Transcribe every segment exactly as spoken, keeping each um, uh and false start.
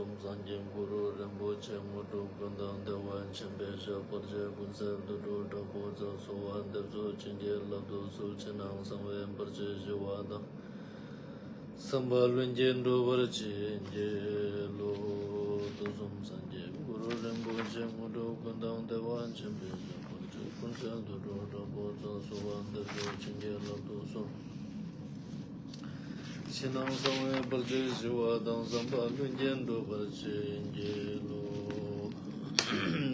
སངས་རྒྱས་གུ་རུ་རིན་པོ་ཆེ་དངོས་གྲུབ་ཀུན་བདག་བདེ་བ་ཆེན་པོའི་ཞབས། བར་ཆད་ཀུན་སེལ་དུད་འགྲོ་དྲག་པོ་ཚོགས། གསོལ་བ་འདེབས་སོ་བྱིན་གྱིས་བརླབ་ཏུ་གསོལ། ཕྱི་ནང་གསང་བའི་བར་ཆད་ཞི་བ་དང་། བསམ་པ་ལྷུན་གྱིས་འགྲུབ་པར་བྱིན་གྱིས་རློབས། དུས་གསུམ་སངས་རྒྱས་གུ་རུ་རིན་པོ་ཆེ་དངོས་གྲུབ་ཀུན་བདག་བདེ་བ་ཆེན་པོའི་ཞབས། བར་ཆད་ཀུན་སེལ་དུད་འགྲོ་དྲག་པོ་ཚོགས། གསོལ་བ་འདེབས་སོ་བྱིན་གྱིས་བརླབ་ཏུ་གསོལ། ཕྱི་ནང་གསང་བའི་བར་ཆད་ཞི་བ་དང་། བསམ་པ་ལྷུན་གྱིས་འགྲུབ་པར་བྱིན་གྱིས་རློབས།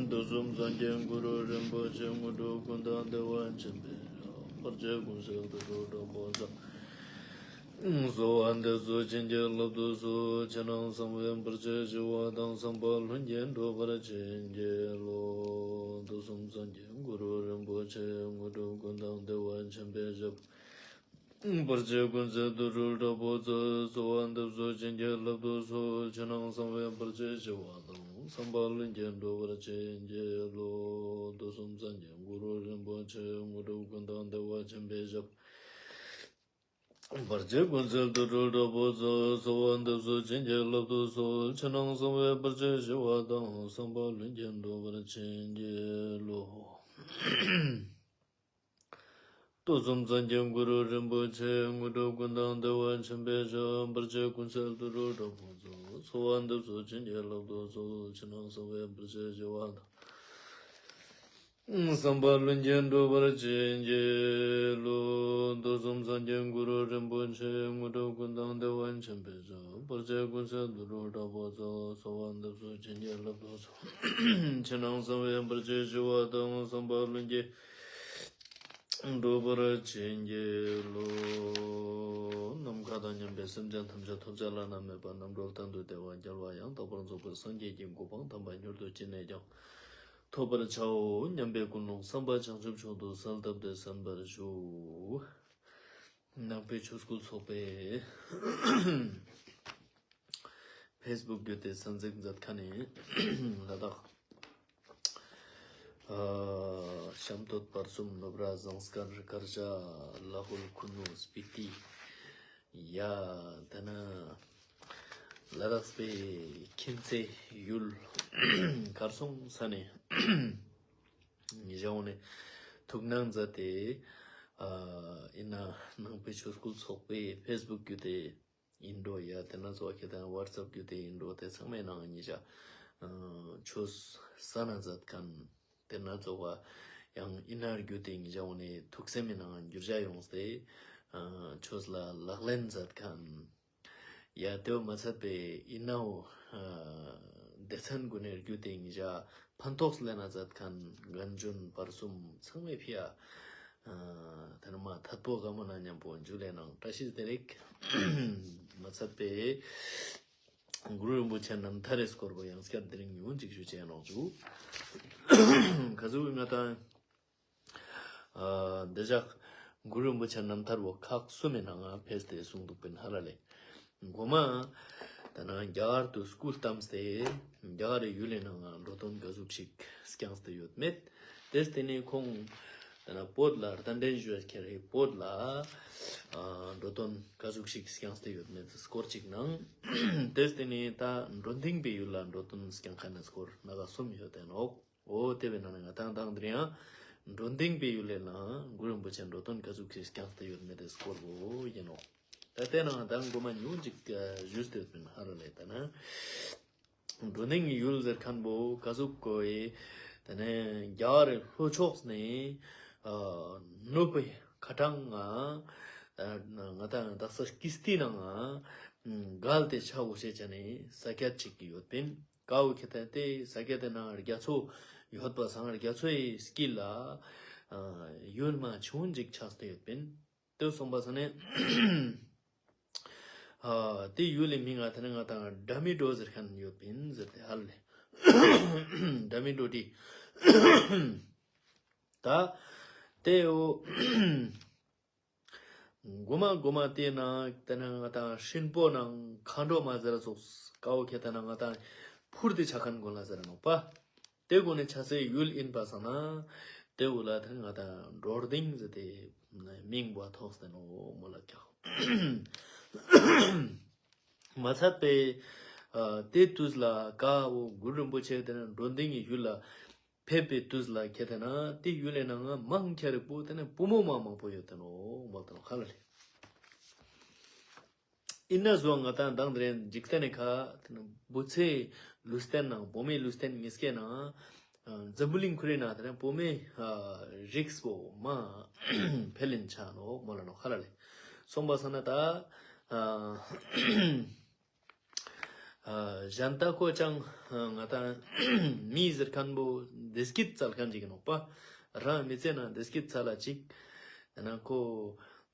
དུས་གསུམ་སངས་རྒྱས་གུ་རུ་རིན་པོ་ཆེ་དངོས་གྲུབ་ཀུན་བདག་བདེ་བ་ཆེན་པོའི་ཞབས། བར་ཆད་ཀུན་སེལ་དུད་འགྲོ་དྲག་པོ་ཚོགས། གསོལ་བ་འདེབས་སོ་བྱིན་གྱིས་བརླབ་ཏུ་གསོལ། ཕྱི་ནང་གསང་བའི་བར་ཆད་ཞི་བ་དང་། བསམ་པ་ལྷུན་གྱིས་འགྲུབ་པར་བྱིན་གྱིས་རློབས། དུས་གསུམ་སངས་རྒྱས་གུ་རུ་རིན་པོ་ཆེ་དངོས་གྲུབ་ཀུན་བདག་བདེ་བ་ཆེན་པོའི་ཞབས། བར་ཆད་ཀུན་སེལ་དུད་འགྲོ་དྲག་པོ་ཚོགས། གསོལ་བ་འདེབས་སོ་བྱིན་གྱིས་བརླབ་ཏུ་གསོལ། ཕྱི་ནང་གསང་བའི་བར་ཆད་ཞི་བ་དང་། བསམ་པ་ལྷུན་གྱིས་འགྲུབ་པར་བྱིན་གྱིས་རློབས། དུས་གསུམ་སངས་རྒྱས་གུ་རུ་རིན་པོ་ཆེ་དངོས་གྲུབ་ཀུན་བདག་བདེ་བ་ཆེན་པོའི་ཞབས། བར་ཆད་ཀུན་སེལ་དུད་འགྲོ་དྲག་པོ་ཚོགས། གསོལ་བ་འདེབས་སོ་བྱིན་གྱིས་བརླབ་ཏུ་གསོལ། ཕྱི་ནང་གསང་བའི་བར་ཆད་ཞི་བ་དང་། བསམ་པ་ལྷུན་གྱིས་འགྲུབ་པར་བྱིན་གྱིས་རློབས། དུས་གསུམ་སངས་རྒྱས་གུ་རུ་རིན་པོ་ཆེ་དངོས་གྲུབ་ཀུན་བདག་བདེ་བ་ཆེན་པོའི་ཞབས། བར་ཆད་ཀུན་སེལ་དུད་འགྲོ་དྲག་པོ་ཚོགས། གསོལ་བ་འདེབས་སོ་བྱིན་གྱིས་བརླབ་ཏུ་གསོལ། ཕྱི་ནང་གསང་བའི་བར་ཆད་ཞི་བ་དང་། བསམ་པ་ལྷུན་གྱིས་འགྲུབ་པར་བྱིན་གྱིས་རློབས། དུས་གསུམ་སངས་རྒྱས་གུ་རུ་རིན་པོ་ཆེ་དངོས་གྲུབ་ཀུན་བདག་བདེ་བ་ཆེན་པོའི་ཞབས། བར་ཆད་ཀུན་སེལ་དུད་འགྲོ་དྲག་པོ་ཚོགས། གསོལ་བ་འདེབས་སོ་བྱིན་གྱིས་བརླབ་ཏུ་གསོལ། ཕྱི་ནང་གསང་བའི་བར་ཆད་ཞི་བ་དང་། བསམ་པ་ལྷུན་གྱིས་འགྲུབ་པར་བྱིན་གྱིས་རློབས། ནམ་མཁའ་དང་མཉམ་པའི་སེམས་ཅན་ཐམས་ཅད་ཐོབ་བྱ་བླ་ན་མེད་པ་རྣམ་གྲོལ་གཏན་དུ་བདེ་བ་རྒྱལ་བ་ཡང་དག་པར་རྫོགས་པའི་སངས་རྒྱས་ཀྱི་གོ་འཕང་དམ་པ་མྱུར་དུ་ཅི་ནས་ཀྱང་ཐོབ་པར་བྱའོ་སྙམ་པའི་ཀུན་སློང་བསམ་པ་བྱང་ཆུབ་མཆོག་ཏུ་གསལ་བཏབ་སྟེ་གསན་པར་ཞུ། ནང་པའི་ཆོས་སྐུལ་ཚོགས་པའི་ཕེས་བུག་བརྒྱུད་དེ་གསན་གཟིགས་མཛད་མཁན་ནི་ལ་དྭགས་ཨ་ཤམ་སྟོད་བར་གསུམ་ནུབ་ར་ཟངས་དཀར་དཀར་ཆ་ལ་ཧུལ་ཁུ་ནུ་སྤི་ཏི་ཡ་དེ་ན་ལ་དྭགས་པའི་ཁྱིམ་མཚེས་ཡུལ་གར་སོང་ས་ནས་ཉི་ཞག་འོ་ནས་ཐུགས་སྣང་མཛད་དེ་ཨ་ཨིན་ན་ནང་པའི་ཆོས་སྐུལ་ཚོགས་པའི་ཕེས་བུག་བརྒྱུད་དེ་ཨིན་འགྲོ་ཡ་དེ་ན་ཚོ་ཁྱེད་དང་ཝཊ་སེབ་བརྒྱུད་དེ་ཨིན་འགྲོ་དེ་ཚང་མའི་ནང་ཉི་ཞག་ཨ་ཆོས་ས་ན་མཛད་མཁན་དེ་ན་ཚོ་བ་ཡང་ཨིན་ན་བརྒྱུད་དེ་ཉི་ཞག་འོ་ནས་ཐུགས་སེམས་མི་ནང་འགྱུར་བྱ་ཡོངས་ཏེ་ཨ་ཆོས་ལ་ལག་ལེན་མཛད་མཁན། ཡ་དེའོ་མ་ཚད་པའི་ཨིན་ནའོ་ཨ་སྡེ་ཚན་གུན་ནས་བརྒྱུད་དེ་ཉི་ཞག་ཕན་ཐོགས་ལེན་ན་མཛད་མཁན་རྒན་གཞོན་བར་གསུམ་ཚང་མའི་ཕི་ཡ་ཨ་དེ་ན་མ་ཐད་པོ་དགའ་མོ་ན་མཉམ་པོ་འཇུ་ལེ་ནང་བཀྲ་ཤིས་བདེ་ལེགས། མ་ཚད་པའི་གུ་རུ་རིན་པོ་ཆེ་རྣམ་ཐར་རི་སྐོར་བོ་ཡང་སྐྱར་དེ་རིང་ཉུང་ཅིག་ཞུ་ཅེས་ནོག་ཞུ། ཁ་ཟུག་ང་དང་ཨ་འདི་ཞག་གུ་རུ་རིན་པོ་ཆེ་རྣམ་ཐར་བོ་ཁག་གསུམ་མི་ནང་ང་ཕེས་ཏེ་གསུངས་འདུག་པིན་ཧ་ལ་ལེ། གོ་མ་ད་ན་རྒྱ་གར་དུ་སྐུ་བལྟམས་ཏེ་རྒྱ་གར་རི་ཡུལ་ལི་ནང་ང་འགྲོ་དོན་ག་ཟུག་ཞིག་སྐྱངས་ཏེ་ཡོད་མེད། དེ་སྟེ་ནི་ཁོང་ད་ན་བོད་ལ་རྟ་མགྲིན་བཞུགས་ཁྱེར་རེ་བོད་ལ་ཨ་འགྲོ་དོན་ག་ཟུག་ཞིག་སྐྱངས་ཏེ་ཡོད་མེད་སྐོར་ཅིག་ནང་། དེ་སྟེ་ནི་ད་འགྲོ་ལྡིང་པའི་ཡུལ་ལ་འགྲོ་དོན་སྐྱངས་མཁན་ནི་སྐོར་ན་ག་གསུམ་ཡོད་དེ་ནོག་འོ་དེ་བས་ན་ང་དང་དང་དེ་རིང་ཡང་འགྲོ་ལྡིང་པའི་ཡུལ་ལི་ནང་གུ་རུ་རིན་པོ་ཆེ་འགྲོ་དོན་ག་ཟུག་ཞིག་སྐྱངས་ཏེ་ཡོད་མེད་དེ་སྐོར་བོ་ཡིན་ནོག་ད་དེ་ནང་ང་དང་གོ་མ་ཉུང་ཅིག་ཞུས་ཏེ་ཡོད་པིན་ཧ་ལ་ལེ། ད་ན་འགྲོ་ལྡིང་ཡུལ་ཟེར་མཁན་བོ་ག་ཟུག་གོ་ཨེ། ད་ནི་རྒྱ་གར་རི་ལྷོ་ཕྱོགས་ནས་ཨ་ནུབ་པའི་ཁ་ཐང་ང་ཨ་ང་དང་དག་ས་ཀིསྟི་ནང་ང་བརྒལ་ཏེ་ཆ་འོ་ཤེས་ཆ་ནས་ས་ཁྱད་ཅིག་ཡོད་པིན། ཀའོ་ཁེ་ཏེ་ས་ཁྱད་དེ་ན་རྒྱ་མཚོ་ཡོད་པ་སང་རྒྱ་མཚོའི་དཀྱིལ་ལ་ཨ་ཡུལ་མ་ཆུང་ཅིག་ཆགས་ཏེ་ཡོད་པིན། དེ་སོང་པ་སང་ནས་ཨ་དེ་ཡུལ་ལི་མིང་ང་དེ་ན་ང་དང་ཌ་མི་ཌོ་ཟེར་མཁན་ཡོད་པིན་ཟེར་ཏེ་ཧ་ལ་ལེ། ཌ་མི་ཌོ་ཊི། ད་དེའོ་གོ་མ་གོ་མ་དེ་ན་དེ་ན་ང་དང་སྲིན་པོ་ནང་མཁའ་འགྲོ་མ་ཟེར་སོགས་ཀའོ་ཁེ་ཏེ་ན་ང་དང་འཕུར་ཏེ་ཆ་མཁན་གུན་ལ་ཟེར་ནོག་པ། དེ་གུན་ནི་ཆ་སའི་ཡུལ་ཡིན་པ་སང་ན་དེ་བོ་ལ་དེ་ང་དང་འགྲོ་ལྡིང་ཟེར་ཏེ་མིང་བོ་ཐོགས་ཏེ་ནོག་མོལ་ལ་ཀྱག་མ་ཚད་པའི་ ཨ་དེ་དུས་ལ་ཀ་བོ་གུ་རུ་རིན་པོ་ཆེ་དེ་ན་འགྲོ་དོན་གྱི་ཡུལ་ལ་ཕེབས་པའི་དུས་ལ་ཁྱེད་དེ་ན་དེ་ཡུལ་ལས་ནང་ང་མང་ཁྱ་རིག་པོ་དེ་ན་བུ་མོ་མ་མང་པོ་ཡོད་དེ་ནོག་མོལ་དེ་ནོག་ཧ་ལ་ལེ། ཨིན་ན་ཟོ་ང་ཏང་དང་དེ་རིང་འཇིག་རྟེན་ནི་ཁ་བུ་ཚའི་ལུས་རྟེན་ནང་བུ་མོའི་ལུས་རྟེན་ཉིས་ཀའི་ནང་འཛམ་བུ་གླིང་ཁོ་རའི་ནང་དེ་རིང་བུ་མོའི་རིགས་པོ་མ་འཕེལ་ལིན་ཆ་ནོག་མོལ་ལ་ནོག་ཧ་ལ་ལེ། སོང་པ་སང་ན་ད་ཨ་གཞན་ད་ཁོ་ཅང་ང་ཏང་མི་ཟེར་ཁན་བོ་བདེ་སྐྱིད་བཙལ་ཁན་ཅིག་ནོག་པ། རང་མི་ཚེ་ནང་བདེ་སྐྱིད་བཙལ་ལ་ཅིག་ན་ཁོ་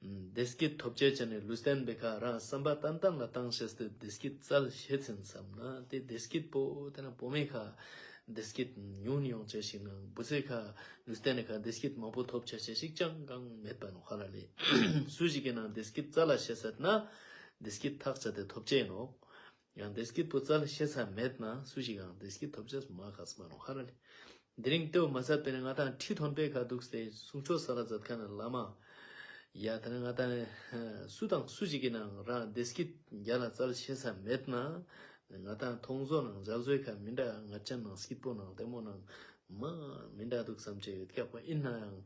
བདེ་སྐྱིད་ཐོབ་ཅེས་ཅན་ནི་ལུས་རྟེན་པའི་ཁ་རང་བསམ་པ་ཏན་ཏན་ལ་བཏང་ཤེས་ཏེ་བདེ་སྐྱིད་བཙལ་ཤེས་ཚིན་བསམ་ན་དེ་བདེ་སྐྱིད་པོ་དེ་ན་བུ་མོའི་ཁ་བདེ་སྐྱིད་ཉུང་ཡོང་ཅེས་ཤིག་ནང་བུ་ཚའི་ཁ་ལུས་རྟེན་ནི་ཁ་བདེ་སྐྱིད་མང་པོ་ཐོབ་ཅེས་ཤིག་ཅང་གང་མེད་པ་ནོག་ཧ་ལ་ལེ། སུ་ཞིག་གི་ནང་བདེ་སྐྱིད་བཙལ་ལ་ཤེས་ཟེར་ན་བདེ་སྐྱིད་ཐག་ཆད་དེ་ཐོབ་ཅེས་ནོག། ཡང་བདེ་སྐྱིད་པོ་བཙལ་ཤེས་ས་མེད་ན་སུ་ཞིག་ཡང་བདེ་སྐྱིད་ཐོབ་ཅེས་མ་ཁག་མ་ནོག་ཧ་ལ་ལེ། དེ་རིང་ལྟེ་བ་མ་ཟད་པའི་ང་ཏང་ཁྲི་མཐོན་པོའི་ཁ་འདུག་སྟེ་གསུང་ཆོས་སལ་ལ་མཛད་ཁན་ནི་བླ་མ་ཡ་དེ་ནི་ང་ཏང་སུ་དང་སུ་ཞིག་གི་ནང་རང་བདེ་སྐྱིད་རྒྱ་ལ་བཙལ་ཤེས་ས་མེད་ན་ང་ཏང་མཐོང་བཟོ་ནང་མཇལ་བཟོའི་ཁ་མི་འདྲ་ང་ཅན་ནང་སྐྱིད་པོ་ནང་ལྟད་མོ་ནང་མ་མི་འདྲ་འདུག་བསམ་ཅེས་ཡོད་ཀྱག་པ། ཨིན་ནའང་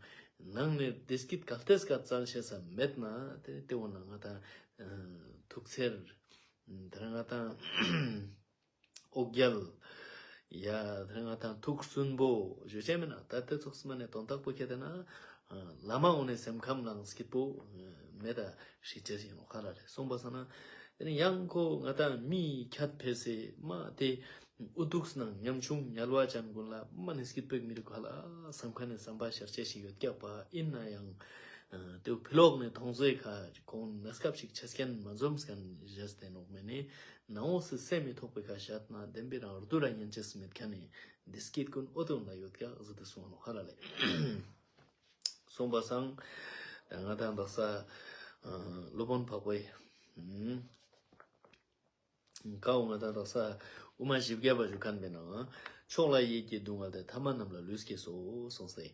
ནང་ནས་བདེ་སྐྱིད་གལ་ཏེ་སྐད་བཙལ་ཤེས་ས་མེད་ན་དེ་ལྟེ་བ་ནང་ང་ཏང་ཐུགས་འཚེར་དེ་རིང་ང་ཏང་འོ་བརྒྱལ། ཡ་དེ་རིང་ང་ཏང་ཐུགས་སུན་པོ་ཞུ་ཅེས་མེད་ན་ད་དེ་ཚོགས་མ་ནས་དོན་དག་པོ་ཁྱེད་དེ་ན་བླ་མ་འོ་ནས་སེམས་ཁམས་ནང་སྐྱིད་པོ་མེད་ད་ཤི་ཅེས་ཡིན་ནོག་ཧ་ལ་ལེ། སོང་པ་སང་ན་དེ་རིང་ཡང་ཁོ་ང་ཏང་མི་ཁྱད་ཕེ་སེ་མ་དེ་འུ་ཐུག་ནང་ཉམ་ཆུང་ཉལ་བ་ཅན་ཀུན་ལ་མ་ནི་སྐྱིད་པོ་མི་རིག་ག་ལ་བསམ་ཁན་ནི་བསམ་པ་ཤར་ཅེས་ཤིག་ཡོད་ཀྱག་པ། ཨིན་ནའང་དེ་བོ་ཕི་ལོག་ནས་མཐོང་བཟོའི་ཁ་ཁོང་གནས་སྐབས་ཤིག་ཆ་རྐྱེན་མ་འཛོམས་ཁན་བཞེས་ཏེ་ནོག་མེ་ནི་ནང་འོ་སི་སེམས་མི་ཐོག་པའི་ཁ་བཞག་ན་བདེན་པའི་རང་རྡུ་ར་ཉན་ཅེས་མེད་ཁན་ནི་བདེ་སྐྱིད་ཀུན་འོ་དོན་ལ་ཡོད་ཀྱག་ཟེར་ཏེ་གསུངས་ནོག་ཧ་ལ་ལེ། སོང་པ་སང་ང་ཏང་དག་ས་སློབ་དཔོན་འཕགས་པའི་ཀའོ་ང་ཏང་དག་ས་དབུ་མ་བཞི་བརྒྱ་པ་ཞུ་ཁན་པའི་ནང་མཆོག་ལ་ཡིད་ཀྱིས་སྡུག་བསྔལ་ཏེ། ཐ་མལ་རྣམས་ལ་ལུས་སྐྱེས་སོ་གསུངས་སེ།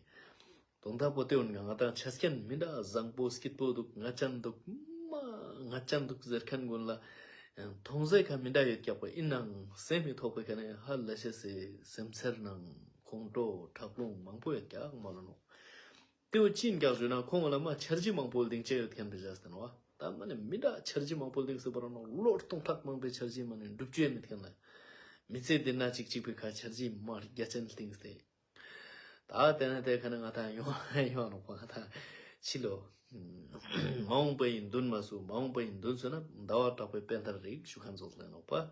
དོན་དག་པོ་དེ་འོན་ང་ཏང་ཆ་རྐྱེན་མི་འདྲ་བཟང་པོ་སྐྱིད་པོ་འདུག་ང་ཅན་འདུག་མ་ང་ཅན་འདུག་ཟེར་ཁན་ཀུན་ལ་མཐོང་ཟེ་ཁ་མི་འདྲ་ཡོད་ཀྱག་པ། ཨིན་ནའང་སེམས་མི་ཐོག་པའི་ཁ་ནས་ཧ་ལས་ཤེས་སི་སེམས་ཚེར་ནང་ཁོང་ཁྲོ་ཁྲག་རླུང་མང་པོ་ཡོད་ཀྱག་མ་ལོ་ནོ། དེ་བོ་ཅི་ཡིན་ཀྱག་ཞུ་ན་ཁོང་ལ་མ་འཆར་གཞི་མང་པོ་ལྡིང་ཅེས་ཡོད་ཁན་པའི་བཞག་སྟེ་ནོ། ད་མ་ནི་མི་འདྲ་འཆར་གཞི་མང་པོ་ལྡིང་སེ་བོར་ནོ་ལོ་སྟོང་ཕྲག་མང་པོའི་འཆར་གཞི་མ་ནི་འགྲུབ་ཅེས་མེད་ཁན་ལ། མི་ཚེ་འདི་ན་ཅིག་ཅིག་པའི་ཁ་འཆར་གཞི་མ་རྒྱ་ཅན་ལྡིང་སྟེ། ད་དེ་ན་དེ་ཁ་ན་ང་ཏང་ཡོང་ཡོང་ནོག་པ། ང་ཏང་ཕྱི་ལོ་མ་འོངས་པ་ཡིན་འདུན་མ་སུ་མ་འོངས་པ་ཡིན་འདུན་སུ་ན་ཟླ་བ་གྲགས་པའི་དཔེ་མཐར་རིགས་ཞུ་ཁན་ཚོགས་ལ་ནོག་པ།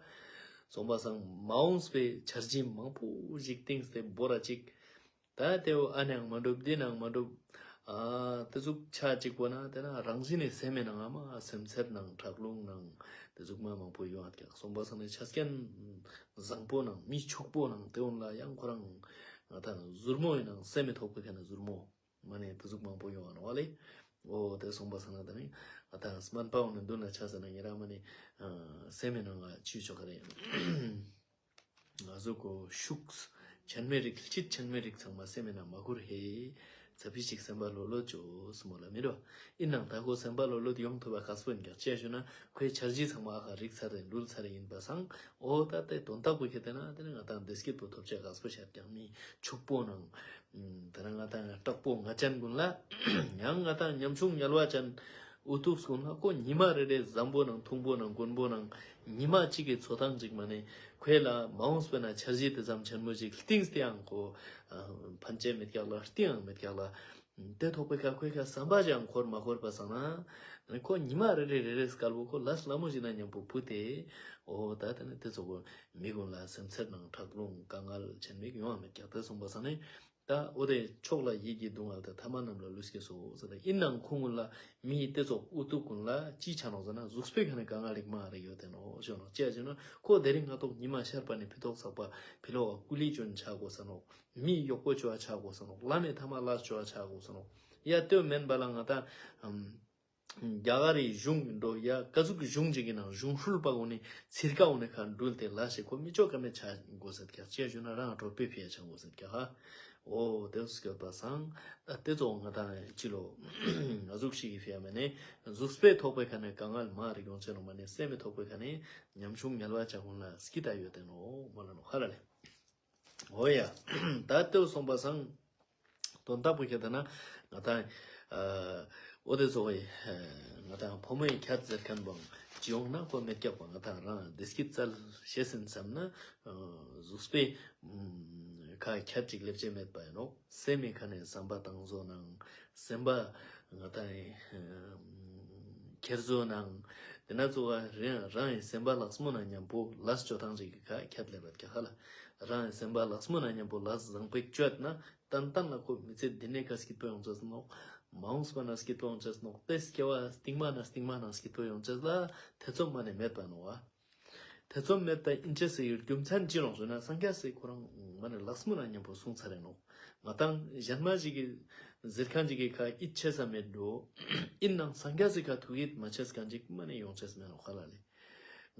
སོང་པ་སང་མ་འོངས་པའི་འཆར་གཞི་མང་པོ་ཞིག་ལྡིང་སྟེ་བོར་ར་ཅིག་ད་དེ་བོ་ཨ་ནའང་མ་འགྲུབ་འདི་ནའང་མ་འགྲུབ། ཨ་དེ་ཟུག་ཆ་གཅིག་པོ་ན་དེ་ན་རང་བཞིན་ནི་སེམས་མེད་ནང་ཨ་མ་སེམས་ཚེར་ནང་ཁྲག་རླུང་ནང་དེ་ཟུག་མ་མང་པོ་ཡོང་ཨ་ཀྱག། སོང་པ་སང་ནི་ཆ་རྐྱེན་བཟང་པོ་ནང་མི་ཕྱུག་པོ་ནང་དེ་འོན་ལ་ཡང་ཁོ་རང་ང་ཏང་ཟུར་མོ་ཡིན་ནང་སེམས་མེད་ཐོག་པའི་ཁ་ན་ཟུར་མོ་མ་ནི་དེ་ཟུག་མང་པོ་ཡོང་ཨ་ནོ་ཨ་ལེ། འོ་དེ་སོང་པ་སང་ན་དེ་ནི་ང་ཏང་སྨན་པ་འོ་ནི་འདུན་ན་ཆ་ས་ན་ཉེ་རང་མ་ནི་སེམས་མེད་ནང་ང་ཆུ་ཆོག་ག་རེ། ང་ཟུག་གོ་ཤུགས་ཆེན་མོའི་རིགས་སྐྱིད་ཆེན་མོའི་རིགས་ཚང་མ་སེམས་མེད་ན་མ་ཁུར་ཧེ། ཚ་ཕི་ཞིག་སེམས་པ་ལོ་ལོ་ཅོ་སི་མོ་ལ་མི་འགྲོ། ཨིན་ནང་ད་གོ་སེམས་པ་ལོ་ལོ་ཡོང་ཐུབ་པ་ཁག་པོ་ཡིན་ཀྱག་ཅི་ཞུ་ན་ཁོའི་འཆར་གཞི་ཚང་མ་ཨ་ཁ་རིག་ཚར་རེ་འགྲུལ་ཚར་རེ་ཡིན་པ་སང་འོ་ད་དེ་དོན་དག་པོ་ཁྱེད་དེ་ན་དེ་ནི་ང་ཏང་བདེ་སྐྱིད་པོ་ཐོབ་ཆ་ཁག་པོ་ཤར་ཀྱག་མི་ཕྱུག་པོ་ནང་དེ་ན་ང་ཏང་དྲག་པོ་ང་ཅན་ཀུན་ལ་ཡང་ང་ཏང་ཉམ་ཆུང་ཉལ་བ་ཅན། འུ་ཐུག་སྐུ་ན་ཁོ་ཉི་མ་རེ་རེ་བཟང་པོ་ནང་ཐུང་པོ་ནང་དཀོན་པོ་ནང་ཉི་མ་གཅིག་གི་འཚོ་སྟངས་གཅིག་མ་ནི་ཁོའི་ལ་མ་འོངས་པའི་ན་འཆར་གཞི་དེ་ཙམ་ཆེན་མོ་ཅིག་ལྡིང་སྟེ་ཡང་ཁོ་ཕན་ཆད་མེད་ཀྱག་ལ་ལྡིང་ཡང་མེད་ཀྱག་ལ། དེ་ཐོག་པའི་ཁ་ཁོའི་ཁ་བསམ་པ་ཅང་འཁོར་མ་འཁོར་པ་སང་ན་ཁོ་ཉི་མ་རེ་རེ་རེ་རེ་སྐལ་བོ་ཁོ་ལས་སླ་མོ་ཞིག་ན་མཉམ་པོ་བུ་དེ་འོ་ད་དེ་ནི་དེ་ཚོ་ཁོ་མི་ཀུན་ལ་སེམས་ཚེར་ནང་ཁྲག་རླུང་དཀའ་ངལ་ཆེན་མིག་ཡོང་བ་མེད་ཀྱག་དེ་སོང་པ་སང་ནི། ད་འོ་དེ་མཆོག་ལ་ཡིད་ཀྱིས་སྡུག་བསྔལ་ཏེ། ཐ་མལ་རྣམས་ལ་ལུས་སྐྱེས་སོ་ཟེར་ཏེ། ཨིན་ནའང་ཁོང་ཀུན་ལ་མི་དེ་ཚོགས་འུ་ཐུག་ཀུན་ལ་ཅི་ཆ་ནོག་ཟེར་ན་གཟུགས་པོའི་ཁ་ནས་དཀའ་ངལ་རིགས་མང་རིགས་ཡོད་དེ་ནོག་ཞུ་ནོག། ཅི་ཡ་ཞུ་ན་ཁོ་དེ་རིང་ང་ཐོག་ཉི་མ་ཤར་པ་ནི་ཕི་ཐོག་ཚག་པ་ཕི་ལོག་ག་ཀུ་ལི་ཅོན་ཆ་དགོས་ས་ནོག། མི་གཡོག་པོ་ཅོ་བ་ཆ་དགོས་ས་ནོག། ལམ་མི་ཐ་མ་ལ་ཅོ་བ་ཆ་དགོས་ས་ནོག། ཡ་ལྟོས་མེན་པ་ལ་ང་ད་རྒྱ་གར་རི་གཞུང་འགྲོ་ཡ་ཀ་ཟུག་གི་གཞུང་ཅིག་གི་ནང་གཞུང་ཧྲུལ་པ་འོ་ནི་ཚིར་ཀ་འོ་ནི་ཁ་འགྲུལ་ཏེ་ལ་ཞིག་ཁོ་མི་ཅོ་ཀ་མེད་ཆ་དགོས་ཟེར་ཀྱག། ཅི་ཞུ་ན་རང་གྲོད་པའི་ཕི་ཡ་ཆ་དགོས་ཟེར་ཀྱག་ཧ། འོ་དེ་སྐྱོད་པ་སང་ད་དེ་ཚོ་ང་དང་ཅི་ལོ་གཟུགས་ཤིག་གི་ཕི་ཡ་མེ་ནེ་གཟུགས་པོའི་ཐོག་པའི་ཁ་ནེ་དཀའ་ངལ་མ་རིག་ཡོང་ཆེ་ནོག་མ་ནེ་སེམས་མི་ཐོག་པའི་ཁ་ནེ་ཉམ་ཆུང་ངལ་བ་ཆ་ཁོང་ལ་སྐྱིད་ད་ཡོད་དེ་ནོག་མ་ལ་ནོག་ཧ་ལ་ལེ། འོ་ཡ། ད་དེ་སོང་པ་སང་དོན་དག་པོ་ཁྱེད་ད་ན་ང་དང་ཨ་འོ་དེ་ཚོ་གི་ང་དང་ཕོ་མོའི་ཁྱད་ཟེར་མཁན་པོ་ཅི་ཡོང་ན་ཁོ་མེད་ཀྱག་པ། ང་དང་རང་བདེ་སྐྱིད་བཙལ་ཤེས་ཟིན་བསམ་ན་གཟུགས་པོའི་ཁ་ཁྱད་ཅིག་ལེབ་ཅེས་མེད་པ་ཡིན་ནོག་སེམས་མི་ཁ་ནེ་བསམ་པ་བཏང་བཟོ་ནང་སེམས་པ་ང་དང་ཁྱེར་བཟོ་ནང་དེ་ན་ཚོ་ག་རང་རང་ཡི་སེམས་པ་ལགས་མོ་ན་མཉམ་པོ་ལས་ཅོ་ཐང་ཅིག་གི་ཁ་ཁྱད་ལེབ་པ་ཀྱག་ཧ་ལ། རང་ཡི་སེམས་པ་ལགས་མོ་ན་མཉམ་པོ་ལས་བཟང་པོ་ཅོ་ཡོད་ན་ཏན་ཏན་ལ་ཁོ་མི་ཚེ་འདི་ནས་ཀ་སྐྱིད་པོ་ཡོང་ཅེས་ནོག་མ་འོངས་པ་ན་སྐྱིད་པོ་ཡོང་ཅེས་ནོག་དེ་སྐྱེ་བ་སྟིང་མ་ན་སྟིང་མ་ན་སྐྱིད་པོ་ཡོང་ཅེས་ལ་ཐེ་ཚོམ་མ་ནེ་མེད་པ་ནོག་བ། ཐེ་ཚོམ་མེད་པ་ཨིན་ཅེས་སི་རྒྱུ་མཚན་ཅི་རང་ཟེར་ན་སངས་རྒྱས་སི་ཁོ་རང་མ་ནེ་ལགས་མོ་ན་མཉམ་པོ་གསུངས་ཚར་རེ་ནོག་ང་དང་གཞན་མ་ཞིག་གི་ཟེར་མཁན་ཅིག་གི་ཁ་ཡིད་ཆེས་ས་མེད་འགྲོ། ཨིན་ནང་སངས་རྒྱས་སི་ཁ་ཐུག་ཡིད་མ་ཆེས་མཁན་ཅིག་མ་ནེ་ཡོང་ཅེས་མེད་ནོག་ཧ་ལ་ལེ།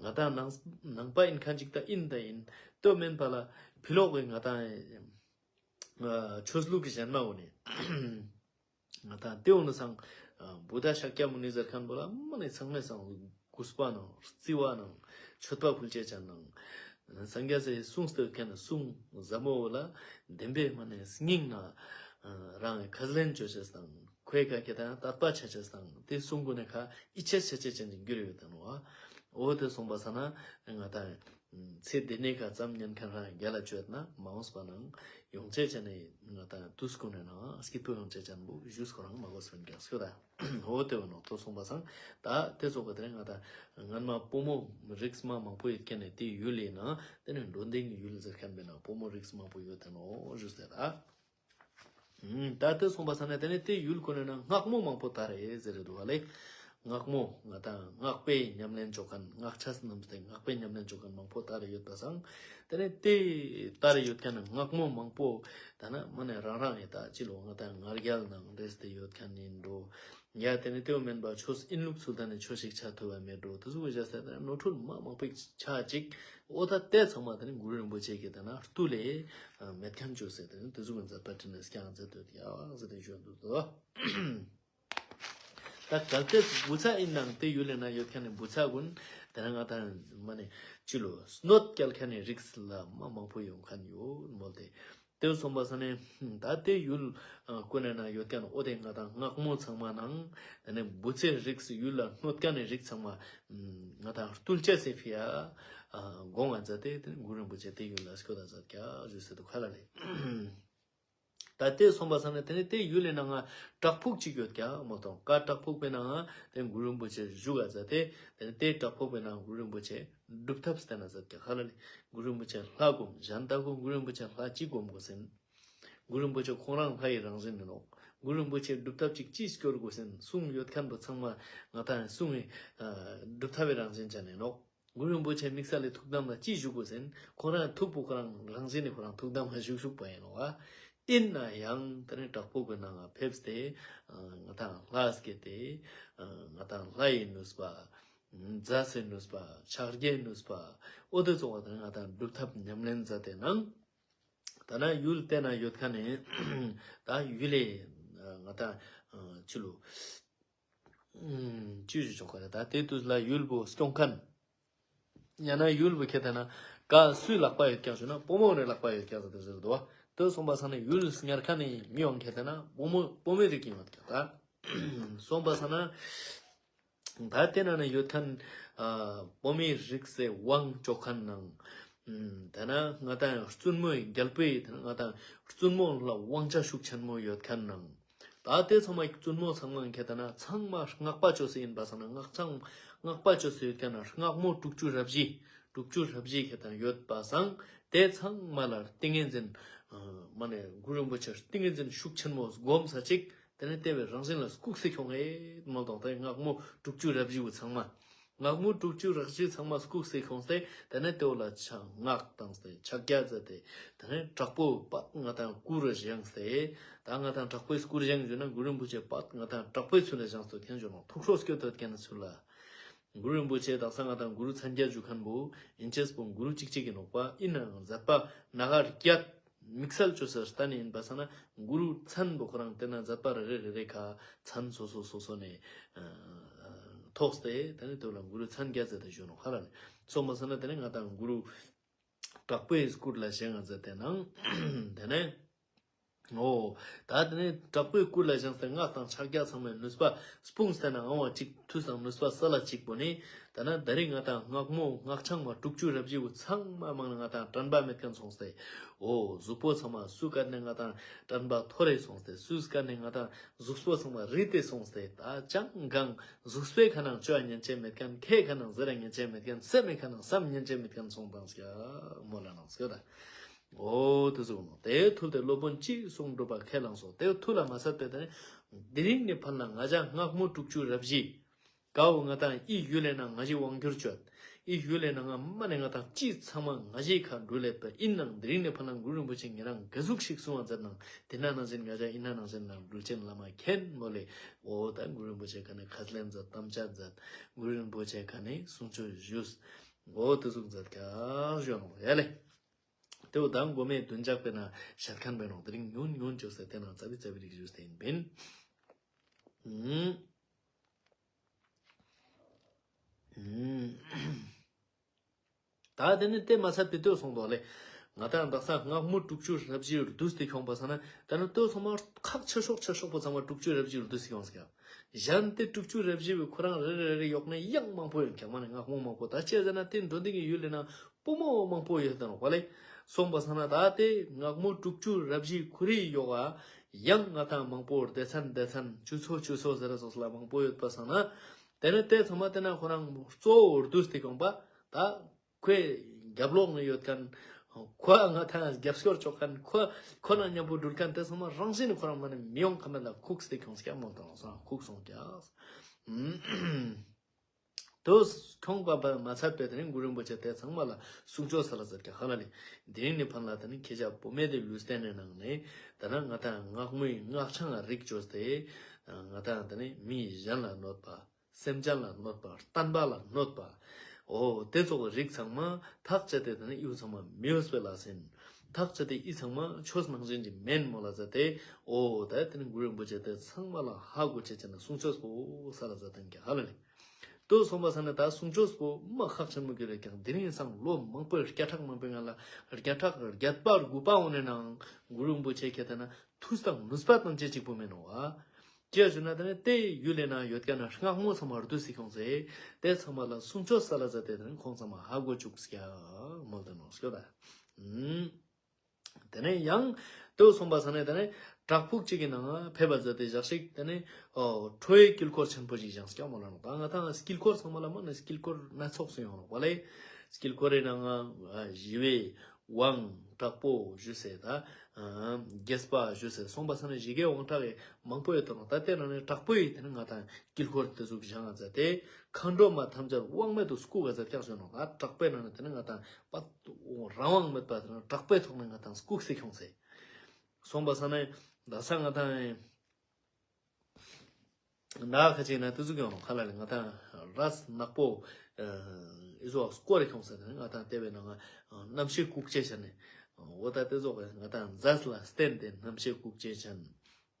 ང་དང་ནང་ནང་པ་ཨིན་མཁན་ཅིག་ད་ཨིན་ད་ཨིན་ཏོ་མེན་པ་ལ་ཕི་ལོག་གི་ང་དང་ཆོས་ལུགས་ཀྱི་གཞན་མ་འོ་ནི་ང་དང་དེ་འོ་ནི་སང་བུདྡྷ་ཤཱཀྱ་མུ་ནི་ཟེར་མཁན་པོ་ལ་མ་ནེ་ཚང་མའི་སང་གུས་པ་ནང་བརྩི་བ་ནང་མཆོད་པ་ཕུལ་ཅེས་ཅན་ནང་སངས་རྒྱས་སི་གསུང་སྟེ་མཁན་གསུང་ཟབ་མོ་བོ་ལ་བདེན་པའི་མ་ནེ་སྙིང་ནང་རང་ཁས་ལེན་ཅོ་ཅེས་དང་ཁོའི་ཁ་ཁྱེད་དང་དད་པ་ཆ་ཅེས་དང་དེ་གསུང་གུན་ནི་ཁ་ཡིད་ཆེས་ཆ་ཅེས་ཅན་གྱི་འགྱུར་ཡོད་དང་བ། འོ་དེ་སོང་པ་ས་ན་ང་དང་ཚེ་འདི་ནས་ཁ་ཙམ་ཉན་མཁན་རང་རྒྱལ་ལ་ཅོ་ཡོད་ན་མ་འོངས་པ་ནང་ཡོང་ཅེས་ཅན་ནི་ང་དང་དུས་ཀུན་ནི་ནང་སྐྱིད་པོ་ཡོང་ཅེས་ཅན་པོ་ཞུས་ཁོ་རང་མ་གོ་སོན་ཀྱང་སྐྱོ་ད། འོ་དེ་བོ་ནོག་ཏོ་སོང་པ་སང་ད་དེ་ཚོ་ག་དེ་རིང་ང་དང་སྔན་མ་བུ་མོ་རིགས་མ་མང་པོ་ཡོད་མཁན་ནི་དེ་ཡུལ་ཡིན་ན་དེ་ནི་འགྲོ་ལྡན་གྱི་ཡུལ་ཟེར་མཁན་པས་ན་བུ་མོ་རིགས་མང་པོ་ཡོད་དེ་ནོག་ཞུས་ཏེ་ད། ད་དེ་སོང་པ་ས་ན་དེ་ནི་དེ་ཡུལ་ཁོ་ནི་ན་སྔགས་མོ་མང་པོ་དར་རེ་ཟེར་རེ་འདུག་བ་ལེ། སྔགས་མོ་ང་དང་སྔགས་པའི་ཉམས་ལེན་ཅོ་མཁན་སྔགས་ཆས་རྣམས་ཏེ་སྔགས་པའི་ཉམས་ལེན་ཅོ་མཁན་མང་པོ་དར་རེ་ཡོད་པ་སང་དེ་ནི་དེ་དར་རེ་ཡོད་མཁན་སྔགས་མོ་མང་པོ་ད་ན་མ་ནེ་རང་རང་ཡི་ད་ཅི་ལོ་ང་དང་ང་རྒྱལ་ནང་འདྲེས་ཏེ་ཡོད་མཁན་ཡིན་འགྲོ། ཡ་དེ་ནི་དེའུ་མེན་པ་ཆོས་ཨིན་ལུགས་ཚུལ་ད་ནི་ཆོས་ཤིག་ཆ་ཐུབ་པ་མེད་འགྲོ། དེ་ཟུག་གི་བྱ་ས་དེ་ནི་ནོར་འཁྲུལ་མ་མང་པོ་ཆ་ཅིག་འོ་ད་དེ་ཚང་མ་དེ་ནི་གུ་རུ་རིན་པོ་ཆེ་གི་དེ་ན་རྟུལ་ལས་མེད་མཁན་བཅོས་ཟེར་དེ་ནི་དེ་ཟུག་གི་མཛད་པ་དྲིན་ལས་ཀྱང་མཛད་དོ་ཡ་ཟེར་ཏེ་ཞུ་འདུག་དོ། ད་གལ་ཏེ་བུ་ཚ་ཨིན་ནང་དེ་ཡུལ་ལས་ན་ཡོད་མཁན་ནི་བུ་ཚ་གུན་དེ་ན་ང་དང་མ་ནེ་ཅི་ལོ་གནོད་སྐྱལ་མཁན་ནི་རིགས་ལ་མ་མང་པོ་ཡོང་མཁན་ཡོད་མོལ་ཏེ། དེ་སོང་པ་ས་ནི་ད་དེ་ཡུལ་ཀུན་ནེ་ན་ཡོད་མཁན་འོ་དེ་ང་དང་སྔགས་མོ་ཚང་མ་ནང་དེ་ནི་བུ་ཚའི་རིགས་ཡུལ་ལ་གནོད་མཁན་ནི་རིགས་ཚང་མ་ང་དང་རྟུལ་ཅེས་སི་ཕི་ཡ་དགོངས་ང་མཛད་དེ་དེ་ནི་གུ་རུ་རིན་པོ་ཆེ་དེ་ཡུལ་ལ་སྐྱོད་ད་མཛད་ཀྱག་ཞུས་ཏེ་འདུག་ཧ་ལ་ལེ། ད་དེ་སོང་པ་ས་ནི་དེ་ནི་དེ་ཡུལ་ལི་ནང་ང་བྲག་ཕུག་ཅིག་ཡོད་ཀྱག་མོལ་ཏོ། ཀ་བྲག་ཕུག་པའི་ནང་ང་དེ་གུ་རུ་རིན་པོ་ཆེ་བཞུགས་ས་མཛད་དེ་དེ་ནི་དེ་བྲག་ཕུག་པའི་ནང་གུ་རུ་རིན་པོ་ཆེ་སྒྲུབ་ཐབས་སྟན་ན་མཛད་ཀྱག་ཧ་ལ་ལེ། གུ་རུ་རིན་པོ་ཆེ་ལྷ་སྒོམ་གཞན་དག་གུན་གུ་རུ་རིན་པོ་ཆེ་ལྷ་ཅི་སྒོམ་དགོས་ཟེར་ན། གུ་རུ་རིན་པོ་ཆེ་ཁོང་རང་ལྷ་ཡི་རང་བཞིན་ཡིན་ནོག་གུ་རུ་རིན་པོ་ཆེ་སྒྲུབ་ཐབས་ཅིག་ཅི་སྐྱོར་དགོས་ཟེར་ན་གསུང་ཡོད་མཁན་པོ་ཚང་མ་ང་དང་གསུང་ཡི་སྒྲུབ་ཐབས་པའི་རང་བཞིན་ཅན་ཡིན་ནོག་གུ་རུ་རིན་པོ་ཆེ་དམིགས་བསལ་ལས་ཐུགས་དམ་ལ་ཅི་བཞུགས་དགོས་ཟེར་ན་ཁོང་རང་ཐུགས་པོ་ཁོ་རང་རང་བཞིན་ནི་ཁོ་རང་ཐུགས་དམ་ལ་བཞུགས་བཞུགས་པ་ཡིན་ནོག་ཨིན་ན་ཡང་དེ་ནི་བྲག་ཕུག་གི་ནང་ང་ཕེབས་ཏེ་ང་དང་ལྷ་སྐྱེས་ཏེ་ང་དང་ལྷ་ཡི་ནུས་པ། མཛའ་སའི་ནུས་པ། ཕྱག་རྒྱའི་ནུས་པ། འོ་དེ་ཚོགས་པ་དེ་ང་དང་སྒྲུབ་ཐབས་ཉམས་ལེན་མཛད་དེ་ནང་། ད་ན་ཡུལ་དེ་ན་ཡོད་མཁན་ནི་ད་ཡུལ་ལས་ང་དང་ཅི་ལོ་ཅི་ཞུ་ཆོག་ག་རེ། ད་དེ་དུས་ལ་ཡུལ་པོ་སྐྱོང་མཁན་ཡང་ན་ཡུལ་པོ་ཁྱེད་ད་ན་ག་སུའི་ལག་པ་ཡོད་ཀྱག་ཞུ་ན་བུ་མོ་ནི་ལག་པ་ཡོད་ཀྱག་ཟེར་ཏེ་ཟེར་དོ། དེ་སོང་པ་ས་ན་ཡུལ་ཉར་མཁན་ནི་མི་ཡོང་ཁྱེད་ད་ན་བུ་མོ་བུ་མོའི་རིགས་ཡིན་ཡོད་ཀྱག་ད། སོང་པ་ས་ན་ད་དེ་ན་ནི་ཡོད་མཁན་བུ་མོའི་རིགས་སི་དབང་ཅོ་མཁན་ནང་། དེ་ན་ང་དང་བཙུན་མོའི་རྒྱལ་པོའི་དེ་ན་ང་དང་བཙུན་མོ་ལ་དབང་ཆ་ཤུགས་ཆེན་མོ་ཡོད་མཁན་ནང་། ད་དེ་ཚང་མ་བཙུན་མོ་ཚང་མ་ཁྱེད་ད་ན་ཚང་མ་སྔགས་པ་ཅོས་ཏེ་ཡིན་པ་སང་ན་སྔགས་ཚང་སྔགས་པ་ཅོས་ཏེ་ཡོད་མཁན་ན་སྔགས་མོ་དྲུག་ཅུ་རེ་བཞི་དྲུག་ཅུ་རེ་བཞི་ཁྱེད་ད་ན་ཡོད་པ་སང་དེ་ཚང་མ་ལ་ཏིང་ངེ་འཛིན་མ་ནེ་གུ་རུ་རིན་པོ་ཆེ་ཏིང་ངེ་འཛིན་ཤུགས་ཆེན་མོ་སྒོམ་ས་ཅིག་དེ་ནས་དེ་བའི་རང་བཞིན་ལ་སྐུགས་སེ་ཁྱོང་ངེ་མོལ་དང་དེ་སྔགས་མོ་དྲུག་ཅུ་རེ་བཞི་བོ་ཚང་མ། སྔགས་མོ་དྲུག་ཅུ་རེ་བཞི་ཚང་མ་སྐུགས་སེ་ཁྱོངས་ཏེ་དེ་ནས་དེ་བོ་ལ་ཕྱག་སྔགས་བཏང་སྟེ་ཕྱག་རྒྱ་མཛད་དེ་དེ་ནས་དྲག་པོ་པད་ང་དང་སྐུ་རུ་བཞེངས་ཏེ་ད་ང་དང་དྲག་པོའི་སྐུ་རུ་བཞེངས་ཞུ་ན་གུ་རུ་རིན་པོ་ཆེ་པད་ང་དང་དྲག་པོའི་ཚུལ་ལ་བཞེངས་སྟེ་ཁྱེད་ཞུ་ན་ཐུགས་སྲོག་སྐྱོད་དོ་ཁྱེད་ཚུལ་ལ། གུ་རུ་རིན་པོ་ཆེ་དག་ས་ང་དང་གུ་རུ་མཚན་བརྒྱད་ཞུ་མཁན་པོ་ཡིན་ཅེས་པོ་གུ་རུ་གཅིག་གཅིག་གི་ནོག་པ་ཡིན་ནའང་མཛད་པ་སྣ་ཁ་བརྒྱད། དམིགས་བསལ་ཅོས་ས་སྟན་ནི་ཨིན་པ་སང་ན་གུ་རུ་མཚན་པོ་ཁོ་རང་ཏེ་ན་མཛད་པ་རེ་རེ་རེ་རེ་ཁ་མཚན་སོ་སོ་སོ་སོ་ནེ་ཨ་ཐོགས་ཏེ་ཏེ་ནེ་ཏེ་བོ་ལ་གུ་རུ་མཚན་བརྒྱད་ཟེར་ཏེ་ཞུ་ནོག་ཧ་ལ་ལེ། སོང་པ་སང་ན་ཏེ་ནེ་ང་དང་གུ་རུ་དྲག་པོའི་སྐུ་ལ་བཞེངས་ང་མཛད་དེ་ནང་ཏེ་ནེ་འོ་ད་ཏེ་ནེ་དྲག་པོའི་སྐུ་ལ་བཞེངས་ཏེ་སྔགས་དང་ཕྱག་རྒྱ་ཚང་མའི་ནུས་པ་སྤུངས་ཏེ་ན་ཨང་བ་ཅིག་མཐུ་དང་ནུས་པ་ས་ལ་ཅིག་པོ་ནི་ད་ན་ད་རིང་ང་དང་སྔགས་མོ་སྔགས་འཆང་མ་དྲུག་ཅུ་རེ་བཞི་བོ་ཚང་མ་མང་ན་ང་དང་དྲན་པ་མེད་མཁན་སོང་སྟེ། འོ་གཟུགས་པོ་ཚང་མ་སུ་ཀ་ནེ་ང་དང་དྲན་པ་ཐོ་རེ་སོང་སྟེ་སུ་ཀ་ནེ་ང་དང་གཟུགས་པོ་ཚང་མ་རིད་དེ་སོང་སྟེ་ད་ཅང་གང་གཟུགས་པོའི་ཁ་ནང་ཅོ་ཉན་ཅེས་མེད་མཁན་ཁའི་ཁ་ནང་ཟེར་ཉན་ཅེས་མེད་མཁན་སེམས་མེད་ཁ་ནང་བསམ་ཉན་ཅེས་མེད་མཁན་སོང་དང་སྐྱ་མོ་ལ་ནང་སྐྱ་ད། འོ་དེ་ཟུག་ནོ། དེ་ཐུལ་ཏེ་སློབ་དཔོན་ཅིའི་གསུང་སྒྲུབ་པ་ཁས་བླངས་སོ། དེ་ཐུལ་ལ་མ་ཚད་པའི་དེ་ནི་དེ་རིང་ནེ་ཕན་ལ་ང་ཞ་སྔགས་མོ་དྲུག་ཅུ་རེ་བཞི་ཀའོ་ང་དང་ཨི་ཡུལ་ལས་ན་ང་ཞི་དབང་བསྒྱུར་བཅོས། ཨི་ཡུལ་ལས་ན་ང་མ་ནེ་ང་དང་ཅི་ཚང་མ་ང་ཞི་ཁ་འགྲུལ་ལེ་པ་ཨིན་ནང་དེ་རིང་ནེ་ཕན་ལ་གུ་རུ་རིན་པོ་ཆེ་ཉེ་རང་ག་ཟུག་ཞིག་གསུང་བ་མཛད་ནང་དེ་ན་ནང་བཞིན་ང་ཞ་ཨིན་ན་ནང་བཞིན་ནང་འགྲུལ་ཅན་བླ་མ་མཁྱེན་མོ་ལེ། འོ་ད་གུ་རུ་རིན་པོ་ཆེ་ཁ་ནེ་ཁས་ལེན་མཛད་དམ་བཅའ་མཛད་གུ་རུ་རིན་པོ་ཆེ་ཁ་ནེ་གསུང་ཆོས་ཞུས། འོ་དེ་ཟུག་མཛད་ཀྱག་ཞུ་ནོ་ཡ་ལེ། ཏེ་བོ་དང་མགོ་མའི་བདུན་ཅག་པའི་ནང་བཤད་མཁན་པའི་ནང་དེ་རིང་ཉུང་ཉུང་ཅོས་ཏེ་ཏེ་ནང་ཙ་པི་ཙ་པི་རིག་ཞུས་ཏེ་ཨིན་པིན། ཨུམ། ཨུམ། ད་དེ་ནི་ཏེ་མ་ཚད་པའི་ལྟོས་སོང་དོ་ལེ། ང་དང་དག་ས་སྔགས་མོ་དྲུག་ཅུ་རེ་བཞི་བསྡུས་ཏེ་ཁྱོངས་པ་སང་ན་ད་ནི་ལྟོས་སོང་མ་ཁག་ཆེ་ཤོག་ཆེ་ཤོག་པོ་ཚང་མ་དྲུག་ཅུ་རེ་བཞི་བསྡུས་ཏེ་ཁྱོངས་ཀྱག་གཞན་ཏེ་དྲུག་ཅུ་རེ་བཞི་བོ་ཁོ་རང་རེ་རེ་རེ་ཡོག་ནེ་ཡང་མང་པོ་ཡོད་ཀྱག་མ་ནེ་སྔགས་མོ་མང་པོ་ད་ཅི་ཟེར་ན་ཏེ་འགྲོ་འདི་གི་ཡུལ་ལས་ན་པོ་མོ་མང་པོ་ཡོད་དང་བ་ལེ། སོང་པ་སང་ན་ད་ཏེ་སྔགས་མོ་དྲུག་ཅུ་རེ་བཞི་ཁོ་རེ་ཡོག་ག་ཡང་ང་དང་མང་པོ་སྡེ་ཚན་སྡེ་ཚན་ཅུ་ཚོ་ཅུ་ཚོ་ཟེར་ར་སོགས་ལ་མང་པོ་ཡོད་པ་སང་ན་ཏེ་ནེ་ཏེ་ཚང་མ་ཏེ་ན་ཁོ་རང་གཙོ་བོ་བསྡུས་ཏེ་ཁྱོངས་པ་ད་ཁོའི་རྒྱབ་ལོགས་ནེ་ཡོད་མཁན་ཁོ་ང་དང་རྒྱབ་སྐྱོར་ཅོ་མཁན་ཁོ་ཁོ་ན་མཉམ་པོ་འགྲུལ་མཁན་ཏེ་ཚང་མ་རང་བཞིན་ཁོ་རང་མ་ནེ་མི་ཡོང་ཁ་མེད་ལ་ཁུག་སྟེ་ཁྱོངས་ཀྱག་མོ་དང་སང་ཁུག་སོང་ཀྱག་ཏོས་ཁྱོངས་པ་མ་ཚད་པའི་དེ་རིང་གུ་རུ་རིན་པོ་ཆེ་ཏེ་ཚང་མ་ལ་གསུང་ཆོས་ས་ལ་ཟེར་ཀྱག་ཧ་ལ་ལེ། དེ་རིང་ནེ་ཕན་ལ་དེ་ནི་ཁྱེད་ཅག་བུད་མེད་དེ་ལུས་རྟེན་ནི་ནང་ནེ་ད་ན་ང་དང་སྔགས་མོའི་སྔགས་འཆང་རིགས་ཅོས་ཏེ་ང་དང་དེ་ནི་མི་གཞན་ལ་གནོད་པ་སེམས་ཅན་ལ་གནོད་པ་བསྟན་པ་ལ་གནོད་པ། འོ་ཏེ་ཙོགས་རིགས་ཚང་མ་ཐག་བཅད་དེ་དེ་ནི་ཨི་བོ་ཚང་མ་མི་འོས་པའི་ལས་ཨིན། ཐག་བཅད་དེ་ཨི་ཚང་མ་ཆོས་ནང་བཞིན་གྱི་མེན་མོ་ལ་ཟེར་ཏེ། འོ་ད་དེ་ནི་གུ་རུ་རིན་པོ་ཆེ་ཏེ་ཚང་མ་ལ་ཧ་གོ་ཅེས་ཅན་ན་གསུང་ཆོས་པོ་ས་ལ་ཟེར་ཏེ་ཨིན་ཀྱག་ཧ་ལ་ལེ། ཏོ་སོང་པ་སང་ན་ད་གསུང་ཆོས་པོ་མ་ཁག་ཆེན་མོ་གི་རེད་ཀྱག་དེ་རིང་སང་ལོ་མང་པོའི་བརྒྱ་ཕྲག་མང་པོའི་སྔ་ལ་བརྒྱ་ཕྲག་བརྒྱད་པ་དགུ་པ་འོ་ནེ་ནང་གུ་རུ་རིན་པོ་ཆེ་ཁྱེད་ད་ན་མཐུ་དང་ནུས་པ་བཏང་ཅེས་གཅིག་པོ་མེན་ནོག་ཨ། ཅི་ཡ་ཞུ་ན་ད་ནི་ཏེ་ཡུལ་ལས་ན་ཡོད་ཀྱག་ན་སྔགས་མོ་ཚང་མ་བསྡུས་སེ་ཁྱོངས་ཏེ་ཏེ་ཚང་མ་ལ་གསུང་ཆོས་ས་ལ་ཟེར་ཏེ་ད་ནི་ཁོང་ཚང་མ་ཧ་གོ་ཅུག་ཀྱག་མོལ་ཏེ་ནོག་སྐྱོ་ད། དེ་ནས་ཡང་ལྟོས་སོང་པ་སང་ན་དེ་ནས་བྲག་ཕུག་ཅིག་གི་ནང་ཕེབས་པ་མཛད་དེ་ཞག་ཅིག་དེ་ནས་ཨོ་ཁྲོ་བོའི་དཀྱིལ་འཁོར་ཆེན་པོ་ཞིག་བཞེངས་ཀྱག་མོལ་ལ་ནོག་ད་ང་དང་དཀྱིལ་འཁོར་ཚང་མ་ལ་མ་ནི་དཀྱིལ་འཁོར་སྣ་ཚོགས་སུ་ཡོང་ནོག་པ་ལེ། དཀྱིལ་འཁོར་རི་ནང་ང་ཞི་བའི་དབང་དྲག་པོ་ཞུས་སེ་ད་རྒྱས་པ་ཞུས་སེ་སོང་པ་སང་ན་ཞི་རྒྱས་དབང་དྲག་གི་མང་པོ་ཡོད་དོ་ནོག་ད་དེ་ནང་ནས་དྲག་པོ་ཡི་དེ་ནས་ང་དང་དཀྱིལ་འཁོར་དེ་ཟུག་བཞེངས་ང་མཛད་དེ་མཁའ་འགྲོ་མ་ཐམས་ཅད་དབང་མེད་དུ་བཀུག་ག་མཛད་ཀྱག་ཞུ་ནོག་ད་དྲག་པོའི་ནང་ནས་དེ་ནས་ང་དང་པ་རང་དབང་མེད་པ་དེ་ནས་དྲག་པོའི་ཐོག་ནས་ང་དང་བཀུག་སེ་ཁྱོངས་སེ། སོང་པ་སང་ན་ད་ས་ང་དང་ན་ཁ་ཅིག་ན་དེ་ཟུག་ཡོང་ནོག་ཁ་ལ་ལེ་ང་དང་རས་ནག་པོ་ཨི་ཟོ་སྐོར་རེ་ཁྱོངས་སེ་ནས་ང་དང་དེ་བས་ན་ང་རྣམ་ཤེས་བཀུག་ཅེས་ཅན་ནས་འོ་ད་དེ་ཟོ་ང་དང་རྫས་ལ་བརྟེན་ཏེ་རྣམ་ཤེས་བཀུག་ཅེས་ཅན།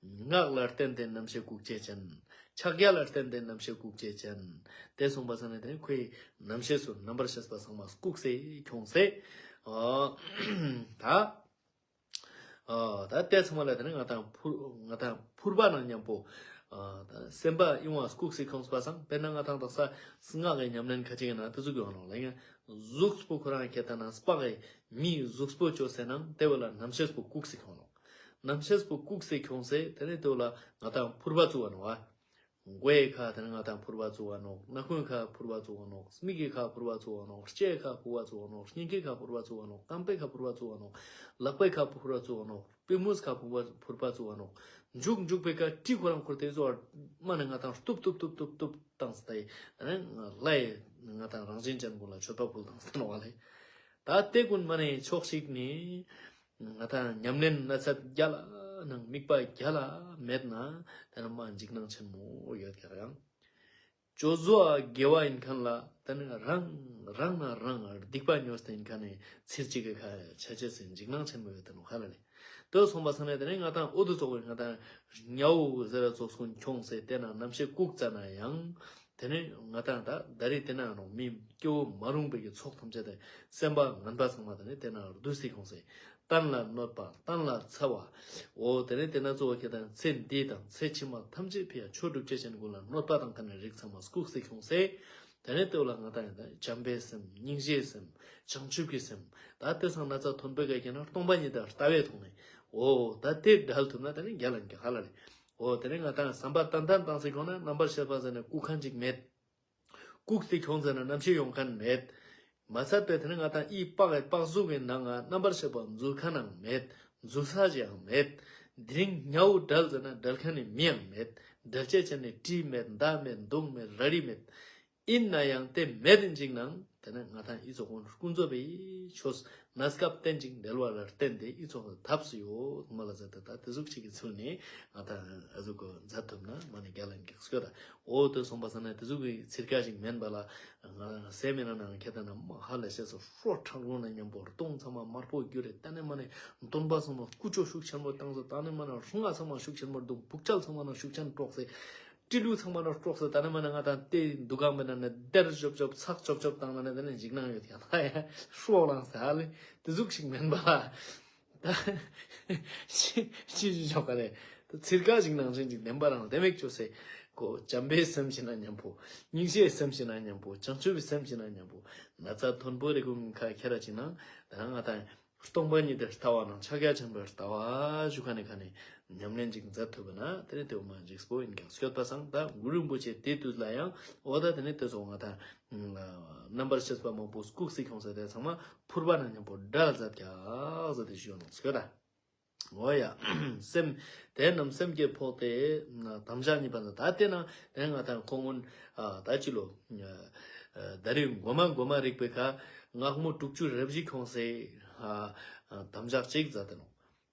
སྔགས་ལ་བརྟེན་ཏེ་རྣམ་ཤེས་བཀུག་ཅེས་ཅན། ཕྱག་རྒྱ་ལ་བརྟེན་ཏེ་རྣམ་ཤེས་བཀུག་ཅེས་ཅན། དེ་སོང་པ་སང་ན་དེ་ཁོའི་རྣམ་ཤེས་སུ་རྣམ་པར་ཤེས་པ་ཚང་མ་བཀུག་སེ་ཁྱོངས་སེ། ཨ་ད་ཨ་ད་དེ་ཚང་མ་ལ་དེ་ནི་ང་དང་ཕུར་ང་དང་ཕུར་པ་ནང་མཉམ་པོ་ཨ་ད་སེམས་པ་ཨི་བོ་བཀུག་སེ་ཁྱོངས་པ་སང་དཔེར་ན་ང་དང་དག་ས་སྔགས་ཀྱི་ཉམས་ལེན་ཁ་ཅིག་ན་དེ་ཟུག་ཡོང་ནོག་ལེ། གཟུགས་པོ་ཁོ་རང་ཁྱེད་ད་ན་སྤགས་ཀྱི་མིའི་གཟུགས་པོ་ཅོས་སེ་ནང་དེ་བོ་ལ་རྣམ་ཤེས་པོ་བཀུག་སེ་ཁྱོང་ནོག་རྣམ་ཤེས་པོ་བཀུག་སེ་ཁྱོངས་སེ་དེ་ནས་དེ་བོ་ལ་ང་དང་ཕུར་པ་བཙུགས་པ་ནོག་ཨ། མགོའི་ཁ་དེ་ནས་ང་དང་ཕུར་པ་བཙུགས་པ་ནོག་སྣ་ཁུང་ཁ་ཕུར་པ་བཙུགས་པ་ནོག་མིག་གི་ཁ་ཕུར་པ་བཙུགས་པ་ནོག་ལྕེའི་ཁ་ཕུར་པ་བཙུགས་པ་ནོག་སྙིང་གི་ཁ་ཕུར་པ་བཙུགས་པ་ནོག་རྐང་པའི་ཁ་ཕུར་པ་བཙུགས་པ་ནོག་ལག་པའི་ཁ་ཕུར་པ་བཙུགས་པ་ནོག་པུས་མོའི་ཁ་ཕུར་པ་ཕུར་པ་བཙུགས་པ་ནོག་མཇུག་མཇུག་པའི་ཁ་གྲི་ཁོ་རང་ཁུར་ཏེ་བཟོ་བ་མ་ནས་ང་དང་གཏུབ་གཏུབ་གཏུབ་གཏུབ་གཏུབ་བཏང་སྟེ་དེ་ནས་ལྷའི་ང་དང་རང་བཞིན་ཅན་ཀུན་ལ་མཆོད་པ་ཕུལ་བཏང་སྟེ་ནོག་ལེ། ད་དེ་ཀུན་མ་ནས་ཕྱོགས་ཤིག་ནས་ང་དང་ཉམས་ལེན་ན་ཚད་རྒྱལ་ལ་ནང་དམིགས་པ་རྒྱལ་ལ་མེད་ན་དེ་ནས་མ་འཇིགས་སྣང་ཆེན་མོ་ཡོད་ཀྱག་ཡང་། ཇོ་བོ་དགེ་བ་ཨིན་ཁན་ལ་ཏེ་ནེ་རང་རང་ན་རང་སྡིག་པ་ཉོས་ཏེ་ཨིན་ཁན་ནི་ཚིར་ཅིག་གི་ཁ་ཆ་ཅེས་སི་འཇིགས་སྣང་ཆེན་མོ་ཡོད་ཏེ་ནོག་ཧ་ལ་ལེ། ཏེ་སོང་པ་སང་ན་ཏེ་ནེ་ང་དང་འོ་དུ་ཙོགས་པའི་ང་དང་ཉའུ་ཟེར་ར་ཙོགས་ཀུན་ཁྱོངས་སེ་ཏེ་ན་རྣམ་ཤེས་བཀུག་ཙ་ན་ཡང་ཏེ་ནེ་ང་དང་ད་ད་རེས་ཏེ་ན་ནོ་མི་སྐྱེ་བོ་མ་རུངས་པའི་གི་ཚོགས་ཐམས་ཅད་དེ་སེམས་པ་ངན་པ་ཚང་མ་ཏེ་ནེ་ཏེ་ན་བསྡུས་ཏེ་ཁྱོངས་སེ་གཏན་ལ་གནོད་པ་གཏན་ལ་འཚེ་བ། འོ་ཏེ་ནེ་ཏེ་ན་གཙོ་བོ་ཁྱེད་དང་ཚེ་འདི་དང་ཚེ་ཕྱི་མ་ཐམས་ཅད་ཕི་ཡ་ཆོས་སྒྲུབ་ཅེས་ཅན་ཀུན་ལ་གནོད་པ་དང་ཁ་ནེ་རིགས་ཚང་མ་བཀུག་སེ་ཁྱོངས་སེ། ཏེ་ནེ་ཏེ་བོ་ལ་ང་དང་ཡང་ད་བྱམས་པའི་སེམས་སྙིང་རྗེའི་སེམས་བྱང་ཆུབ་ཀྱི་སེམས། ད་ཏེ་སང་ན་ཚ་མཐོན་པོའི་ག་ཁྱེད་ན་སྟོང་པ་ཉིད་དང་ལྟ་བའི་ཐོག་ནེ། འོ་ད་ཏེ་བྲལ་ཐུབ་ན་ཏེ་ནེ་རྒྱལ་ལ་འགྱུར་ཧ་ལ་ལེ། འོ་ཏེ་ནེ་ང་དང་བསམ་པ་ཏན་ཏན་བཏང་སེ་ཁྱོང་ན་རྣམ་པར་ཤེས་པ་ཟེར་ན་བཀུག་ཁན་ཅིག་མེད། བཀུག་སྟེ་ཁྱོང་ཟེར་ན་རྣམ་ཤེས་ཡོང་ཁན་མེད། མ་ཚད་པའི་ཏེ་ནེ་ང་དང་ཨི་པགས་པགས་གཟུགས་ཀྱི་ནང་ང་རྣམ་པར་ཤེས་པ་འཛུལ་ཁན་ནང་མེད། འཛུལ་ས་ཅིག་ཡང་མེད། དེ་རིང་ཉའུ་བྲལ་ཟེར་ན་བྲལ་ཁན་ནི་མི་ཡང་མེད། བྲལ་ཅེས་ཅན་ནི་གྲི་མེད། མདའ་མེད། མདུང་མེད། རལ་གྲི་མེད། ཨིན་ན་ཡང་ཏེ་མེད་དེ་ཅིག་ནང་ཏེ་ནེ་ང་དང་ཨི་ཙོགས་ཀུན་ཀུན་རྫོབ་པའི་ཆོས་གནས་སྐབས་རྟེན་ཅིང་འབྲེལ་བ་ལ་བརྟེན་ཏེ་ཨི་ཙོགས་ཐབས་སུ་ཡོད་མ་ལ་ཟེར་ཏེ་ད་ཏེ་ཟུག་ཅིག་གི་ཚུལ་ནེ་ང་དང་ཨ་ཟུག་གི་མཛད་ཐུབ་ན་མ་ནེ་རྒྱལ་ལ་འགྱུར་སྐྱོད་ད། འོ་ཏེ་སོང་པ་སང་ན་ཏེ་ཟུག་གི་ཚིར་ཀ་ཞིག་མེན་པ་ལ་ང་སེམས་མེད་ན་ནང་ཁྱེད་ད་ན་མ་ཧ་ལས་ཤེས་སོ་ཧྲོ་ཁྲག་རླུང་ན་མཉམ་པོ་སྟོང་ཚང་མ་དམར་པོ་གྱུར་རེ། ཏེ་ནེ་མ་ནེ་སྟོན་པ་ཚང་མ་ཀུ་ཅོ་ཤུགས་ཆེན་པོ་བཏང་སོ། ཏེ་ནེ་མ་ནེ་རུང་ང་ཚང་མ་ཤུགས་ཆེན་པོ་འདུག་བུག་ཅལ་ཚང་མ་ན་ཤུགས་ཆེན་སྤྲོགས་སེ། སྤྲེལ་ལུག་ཚང་མ་ན་སྤྲོགས་སེ། ཏེ་ནེ་མ་ནེ་ང་དང་ཏེ་འདུ་ཁང་མེད་ན་ནི་སྡེར་ཅོབ་ཅོབ་ཚག་ཅོབ་ཅོབ་བཏང་ན་ནི་ཏེ་ནེ་འཇིགས་སྣང་ཡོད་ཀྱང་ད་ཡ་ཧྲོ་ལངས་ས་ཧ་ལེ། ཏེ་ཟུག་ཞིག་མེན་པ། ད་ཅི་ཅི་ཅོ་ག་རེ། ད་ཚིར་ཀ་ཞིག་ནང་བཞིན་ཅིག་བདེན་པ་རང་བདེན་མེད་ཅོ་སེ། ཁོ་བྱམས་པའི་སེམས་ཞིག་ན་མཉམ་པོ། སྙིང་རྗེའི་སེམས་ཞིག་ན་མཉམ་པོ། བྱང་ཆུབ་པའི་སེམས་ཞིག་ན་མཉམ་པོ། ན་ཚ་མཐོན་པོ་རེ་ཀུན་ཁ་ཁྱེར་ར་ཅིག་ན་ད་ང་དང་སྟོང་པ་ཉིད་དེ་ལྟ་བ་ནང་ཕྱག་རྒྱ་ཆེན་པོའི་ལྟ་བ་ཞུ་ཁན་ནི་ཁ་ནེ་ཉམས་ལེན་ཅིག་མཛད་ཐུབ་པ་ན་ཏེ་ནེ་ཏེ་བོ་མ་འཇིགས་པོ་ཨིན་ཀྱང་སྐྱོད་པ་སང་ད་གུ་རུ་རིན་པོ་ཆེ་ཏེ་དུས་ལ་ཡང་འོ་ད་ཏེ་ནེ་ཏེ་ཚོ་ང་དང་རྣམ་པར་ཤེས་པ་མང་པོ་བཀུག་སེ་ཁྱོངས་ས་ཏེ་ཚང་མ་ཕུར་པ་ན་མཉམ་པོ་བྲལ་མཛད་ཀྱག་ཟེར་ཏེ་ཞུ་ནོག་སྐྱོད་ད། འོ་ཡ། སེམས། དེ་རྣམས་སེམས་བསྐྱེད་ཕོག་སྟེ། དམ་བཞག་གཉིས་པ་ན་ད་ཏེ་ན་ཏེ་ང་དང་ཁོང་ཀུན་ཨ་ད་ཅི་ལོ། ཨ་ད་རེས་གོ་མ་གོ་མ་རིག་པའི་ཁ་སྔགས་མོ་དྲུག་ཅུ་རེ་བཞི་ཁྱོངས་སེ་ཨ་དམ་བཞག་ཅིག་མཛད་དེ་ནོག་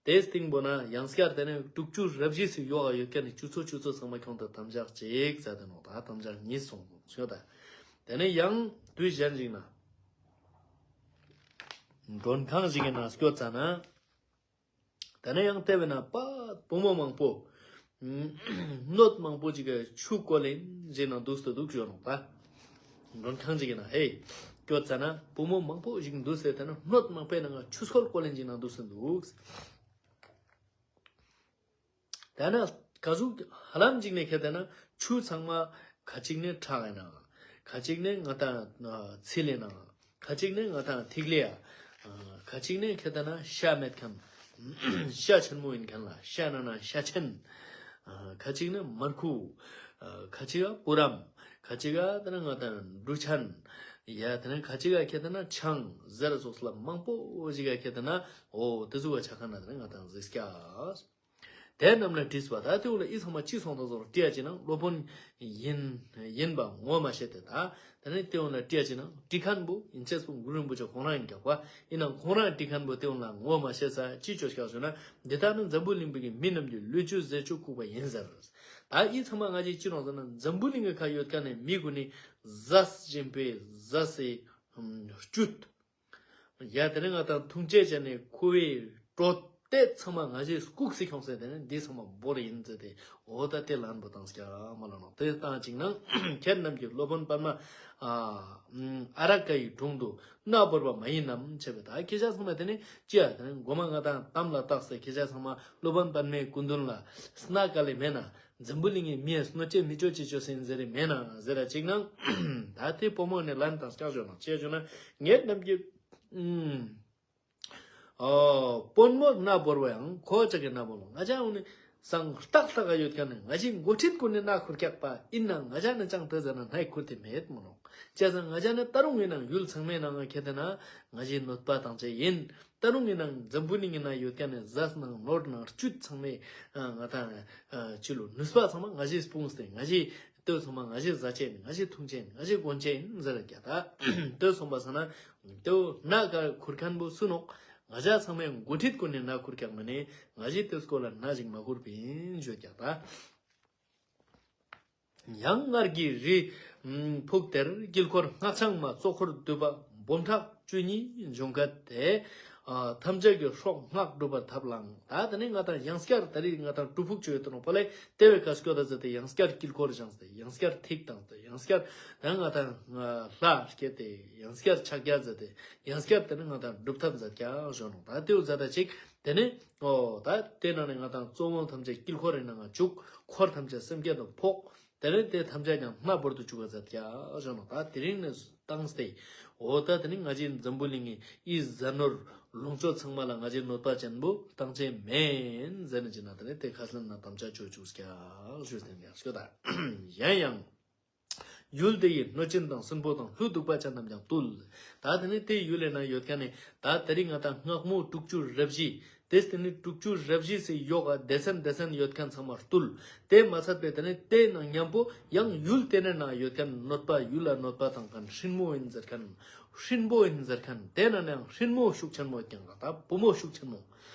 ཏེ་སྟིང་པོ་ན་ཡང་སྐྱར་ཏེ་ནེ་དྲུག་ཅུ་རེ་བཞི་སུ་ཡོག་ཡོད་ཁན་ནི་ཅུ་ཚོ་ཅུ་ཚོ་ཚང་མ་ཁྱོངས་ཏེ་དམ་བཞག་ཅིག་མཛད་དེ་ནོག་ད་དམ་བཞག་གཉིས་སོང་ནོག་ཤོད་ད། ཏེ་ནེ་ཡང་དུས་གཞན་ཞིག་ན་མགྲོན་ཁང་ཞིག་གི་ནང་སྐྱོད་ཙ་ན། ཏེ་ནེ་ཡང་ཏེ་བོ་ན་པ་བུ་མོ་མང་པོ། སྣོད་མང་པོ་ཅིག་གི་ཆུ་བསྐོལ་ལེན་ཞིག་ན་འདུག་སྟེ་འདུག་ཞུ་ནོག་པ། མགྲོན་ཁང་ཅིག་གི་ནང་ཧེ། སྐྱོད་ཙ་ན་བུ་མོ་མང་པོ་ཞིག་འདུག་སྟེ་ཏེ་ནེ་སྣོད་མང་པོའི་ནང་ཆུ་བསྐོལ་བསྐོལ་ལེན་ཞིག་ན་འདུག་སྟེ་འདུག་ཏེ་ན་ག་ཟུག་ཧ་ལམ་ཅིག་ནེ་ཁྱེད་ཏེ་ན་ཆུ་ཚང་མ་ཁ་ཅིག་ནེ་ཁྲག་ཨིན་ན། ཁ་ཅིག་ནེ་ང་དང་ཚིལ་ཨིན་ན། ཁ་ཅིག་ནེ་ང་དང་ཐིག་ལེ་ཡ། ཁ་ཅིག་ནེ་ཁྱེད་ཏེ་ན་ཤ་མེད་ཁན། ཤ་ཆེན་མོ་ཨིན་ཁན་ལ་ཤ་ན་ན་ཤ་ཆེན། ཁ་ཅིག་ནེ་མར་ཁུ། ཁ་ཅིག་ག་བུ་རམ། ཁ་ཅིག་ག་ཏེ་ན་ང་དང་འབྲུ་ཆན། ཡ་ཏེ་ན་ཁ་ཅིག་ག་ཁྱེད་ཏེ་ན་ཆང་ཟེར་སོགས་ལ་མང་པོ་ཞིག་ག་ཁྱེད་ཏེ་ན་འོ་ཏེ་ཟུག་ག་ཆ་ཁན་ན་ཏེ་ན་ང་དང་གཟིགས་ཀྱག་དེ་རྣམས་ལ་དྲིས་པ། ད་དེ་འོ་ལ་ཨི་ཚང་མ་ཅི་སོང་དང་ཟོར་དྲི་ཡ་ཅི་ན་སློབ་དཔོན་ཡིན་ཡིན་པ་ངོ་མ་ཤེས་ཏེ་ད། དེ་ནས་དེ་འོ་ལ་དྲི་ཡ་ཅི་ན་དྲི་ཁན་བོ་ཡིན་ཅེས་པོ་གུ་རུ་རིན་པོ་ཆེ་ཁོང་རང་ཡིན་ཀྱག་པ། ཡིན་ནའང་ཁོང་རང་དྲི་ཁན་བོ་དེ་འོ་ལ་ངོ་མ་ཤེས་ས་ཅི་ཅོ་ཤག་ཞུ་ན། འདི་ལྟར་ན་འཛམ་བུ་གླིང་པའི་མི་རྣམས་ཀྱི་ལུས་ཆུ་ཟས་བཅུད་བཀུག་པ་ཡིན་ཟེར། ད་ཨི་ཚང་མ་ང་ཅི་ཅི་རང་ཟེར་ན་འཛམ་བུ་གླིང་གི་ཁ་ཡོད་ཁན་ནི་མི་གུན་ནི་ཟས་སྦྱིན་པའི་ཟས་སི་བཅུད། ཡ་དེ་ནས་ང་དང་འཐུང་ཆས་ཅན་ནི་ཁུ་བའི་དྲོད་དེ་ཚང་མ་ང་ཞའི་བཀུག་སེ་ཁྱོངས་སེ་དེ་ནས་འདི་ཚང་མ་བོར་ཡིན་ཟེར་ཏེ་འོ་ད་དེ་ལན་པོ་བཏང་སྐྱ་མ་ལ་ནོ། དེ་བཏང་ཅིག་ན་ཁྱེད་རྣམས་ཀྱིས་སློབ་དཔོན་པདྨ་ཨ་ཨ་ར་ཀ་ཡི་དྲུང་དུ་མནའ་བོར་བ་མ་ཡིན་ནམ་བྱས་པས། ད་ཁྱེད་ཅག་ཚང་མ་དེ་ནས་ཅི་ཡ་དེ་ནས་མགོ་མ་ང་དང་དམ་ལ་བཏགས་སེ་ཁྱེད་ཅག་ཚང་མ་སློབ་དཔོན་པདྨའི་སྐུ་མདུན་ལ་མནའ་བསྐྱལ་ལེ་མེད་ན། འཛམ་བུ་གླིང་གི་མིའི་གནོད་བྱེད་མི་ཅོ་ཅི་ཅོ་སེ་ཡིན་ཟེར་རེ་མེད་ན་ཟེར་ར་ཅིག་ན། ད་དེ་བུ་མོ་ནས་ལན་དང་སྐྱག་ཞོ་ན་ཅི་ཞོ་ན་ངེད་རྣམས་ཀྱི་ཨོ་དཔོན་མོ་མནའ་བོར་བ་ཡང་ཁོ་ཅག་གི་མནའ་བོར་བ་ང་ཅག་འོ་ནི་སང་རྟག་རྟག་ག་ཡོད་ཁན་ནི་ང་ཅི་འགོ་ཁྲིད་ཀུན་ནི་མནའ་ཁུར་ཀྱག་པ་ཡིན་ན་ང་ཅག་ནི་ཅང་དེ་ཟེར་ན་ནའི་ཁུར་དེ་མེད་མོ་ནོ། ཅི་ཟེར་ང་ཅག་ནི་ད་རུང་ཡིན་ནང་ཡུལ་ཚང་མའི་ནང་ང་ཁྱེད་དེ་ན་ང་ཅི་གནོད་པ་བཏང་ཅེས་ཡིན། ད་རུང་ཡིན་ནང་འཛམ་བུ་གླིང་ངི་ནང་ཡོད་ཁན་ནི་ཟས་ནང་ནོར་ནང་བཅུད་ཚང་མའི་ང་དང་ཅི་ལོ་ནུས་པ་ཚང་མ་ང་ཞའི་སྤུངས་ཏེ་ང་ཞའི་ལྟོས་ཚང་མ་ང་ཞའི་ཟ་ཅེས་ཡིན། ང་ཞའི་འཐུང་ཅེས་ཡིན། ང་ཞའི་གོན་ཅེས་ཡིན་ཟེར་ར་ཀྱ་ད་ལྟོས་སོང་པ་སང་ན་ལྟོས་ན་ཀ་ཁུར་ཁན་བོ་སུ་ནོག་ང་ཞ་ཚང་མའི་འགོ་ཁྲིད་ཀུན་ནི་ན་ཁུར་ཀྱག་མ་ནེ་ང་ཞའི་ལྟོས་སྐོར་ལ་ན་ཞིག་མ་ཁུར་པིན་ཞོད་ཀྱག་ད། ཡང་སྔར་གྱི་རི་ ཕུག་དེར་དཀྱིལ་འཁོར་སྔགས་འཆང་མ་གཙོ་འཁོར་འདུས་པ་འབུམ་ཕྲག་བཅུ་གཉིས་འབྱུང་གལ་ཏེ། ཨ་ཐམས་ཅད་ཀྱི་སྲོག་སྔགས་སྒྲུབ་པར་ཐབས་བླངས། ད་དེ་ནི་ང་དང་ཡང་སྐྱར་ད་རེས་ང་དང་སྒྲུབ་ཕུག་ཅོ་ཡོད་དོ་ནོ་པ་ལེ། དེ་བས་ཁ་སྐྱོ་ད་ཟེར་ཏེ་ཡང་སྐྱར་དཀྱིལ་འཁོར་བཞེངས་ཏེ་ཡང་སྐྱར་ཐིག་བཏང་སྟེ་ཡང་སྐྱར་ད་ང་དང་ལྷ་བསྐྱེད་དེ་ཡང་སྐྱར་ཕྱག་རྒྱ་མཛད་དེ་ཡང་སྐྱར་དེ་ནི་ང་དང་སྒྲུབ་ཐབས་མཛད་ཀྱག་ཞུ་ནོ། ད་དེའུ་མཛད་ད་ཅིག་དེ་ནི་ཨོ་ད་དེ་ནང་ནས་ང་དང་གཙོ་བོ་ཐམས་ཅད་དཀྱིལ་འཁོར་རི་ནང་ང་བཅུག་འཁོར་ཐམས་ཅད་སེམས་བསྐྱེད་དུ་ཕོག་དེ་ནས་དེ་ཐམས་ཅད་ཀྱང་སྣ་བོར་དུ་བཅུག་པ་མཛད་ཀྱག་ཞུ་ནོ། ད་དེ་རིང་ནས་བཏང་སྟེ་འོ་ད་དེ་ནི་ང་ཅི་འཛམ་བུ་གླིང་ངི་ཨི་ཟ་ནོར་ལོངས་སྤྱོད་ཚང་མ་ལ་ང་ཅི་གནོད་པ་ཅན་པོ་བཏང་ཅེས་མེན་ཟེར་ནས་ཅི་ན་དེ་ནས་དེ་ཁ་སླན་ན་དམ་བཅའ་ཅོ་བཅུག་ཀྱག་ཞུས་ཏེ་ཡང་ཞུ་ད། ཡང་ཡང་ཡུལ་དེ་ཡི་གནོད་སྦྱིན་དང་སྲིན་པོ་དང་ཀླུ་གདུག་པ་ཅན་རྣམས་ཀྱང་བཏུལ། ད་དེ་ནི་དེ་ཡུལ་ལས་ན་ཡོད་མཁན་ནི་ད་དེ་རིང་ང་དང་སྔགས་མོ་དྲུག་ཅུ་རེ་བཞི། དེ་དེ་ནི་དྲུག་ཅུ་རེ་བཞི་སི་ཡོག་ག་སྡེ་ཚན་སྡེ་ཚན་ཡོད་མཁན་ཚང་མ་བཏུལ། དེ་མ་ཚད་པའི་དེ་ནི་དེ་ནང་མཉམ་པོ་ཡང་ཡུལ་དེ་ནི་ན་ཡོད་མཁན་གནོད་པ་ཡུལ་ལ་གནོད་པ་བཏང་མཁན་སྲིན་མོ་ཡིན་ཟེར་མཁན། སྲིན་པོ་ཡིན་ཟེར་མཁན་དེ་ནི་ཡང་སྲིན་མོ་ཤུགས་ཆེན་མོ་ཡོད་མཁན་ད་བུ་མོ་ཤུགས་ཆེན་མོ།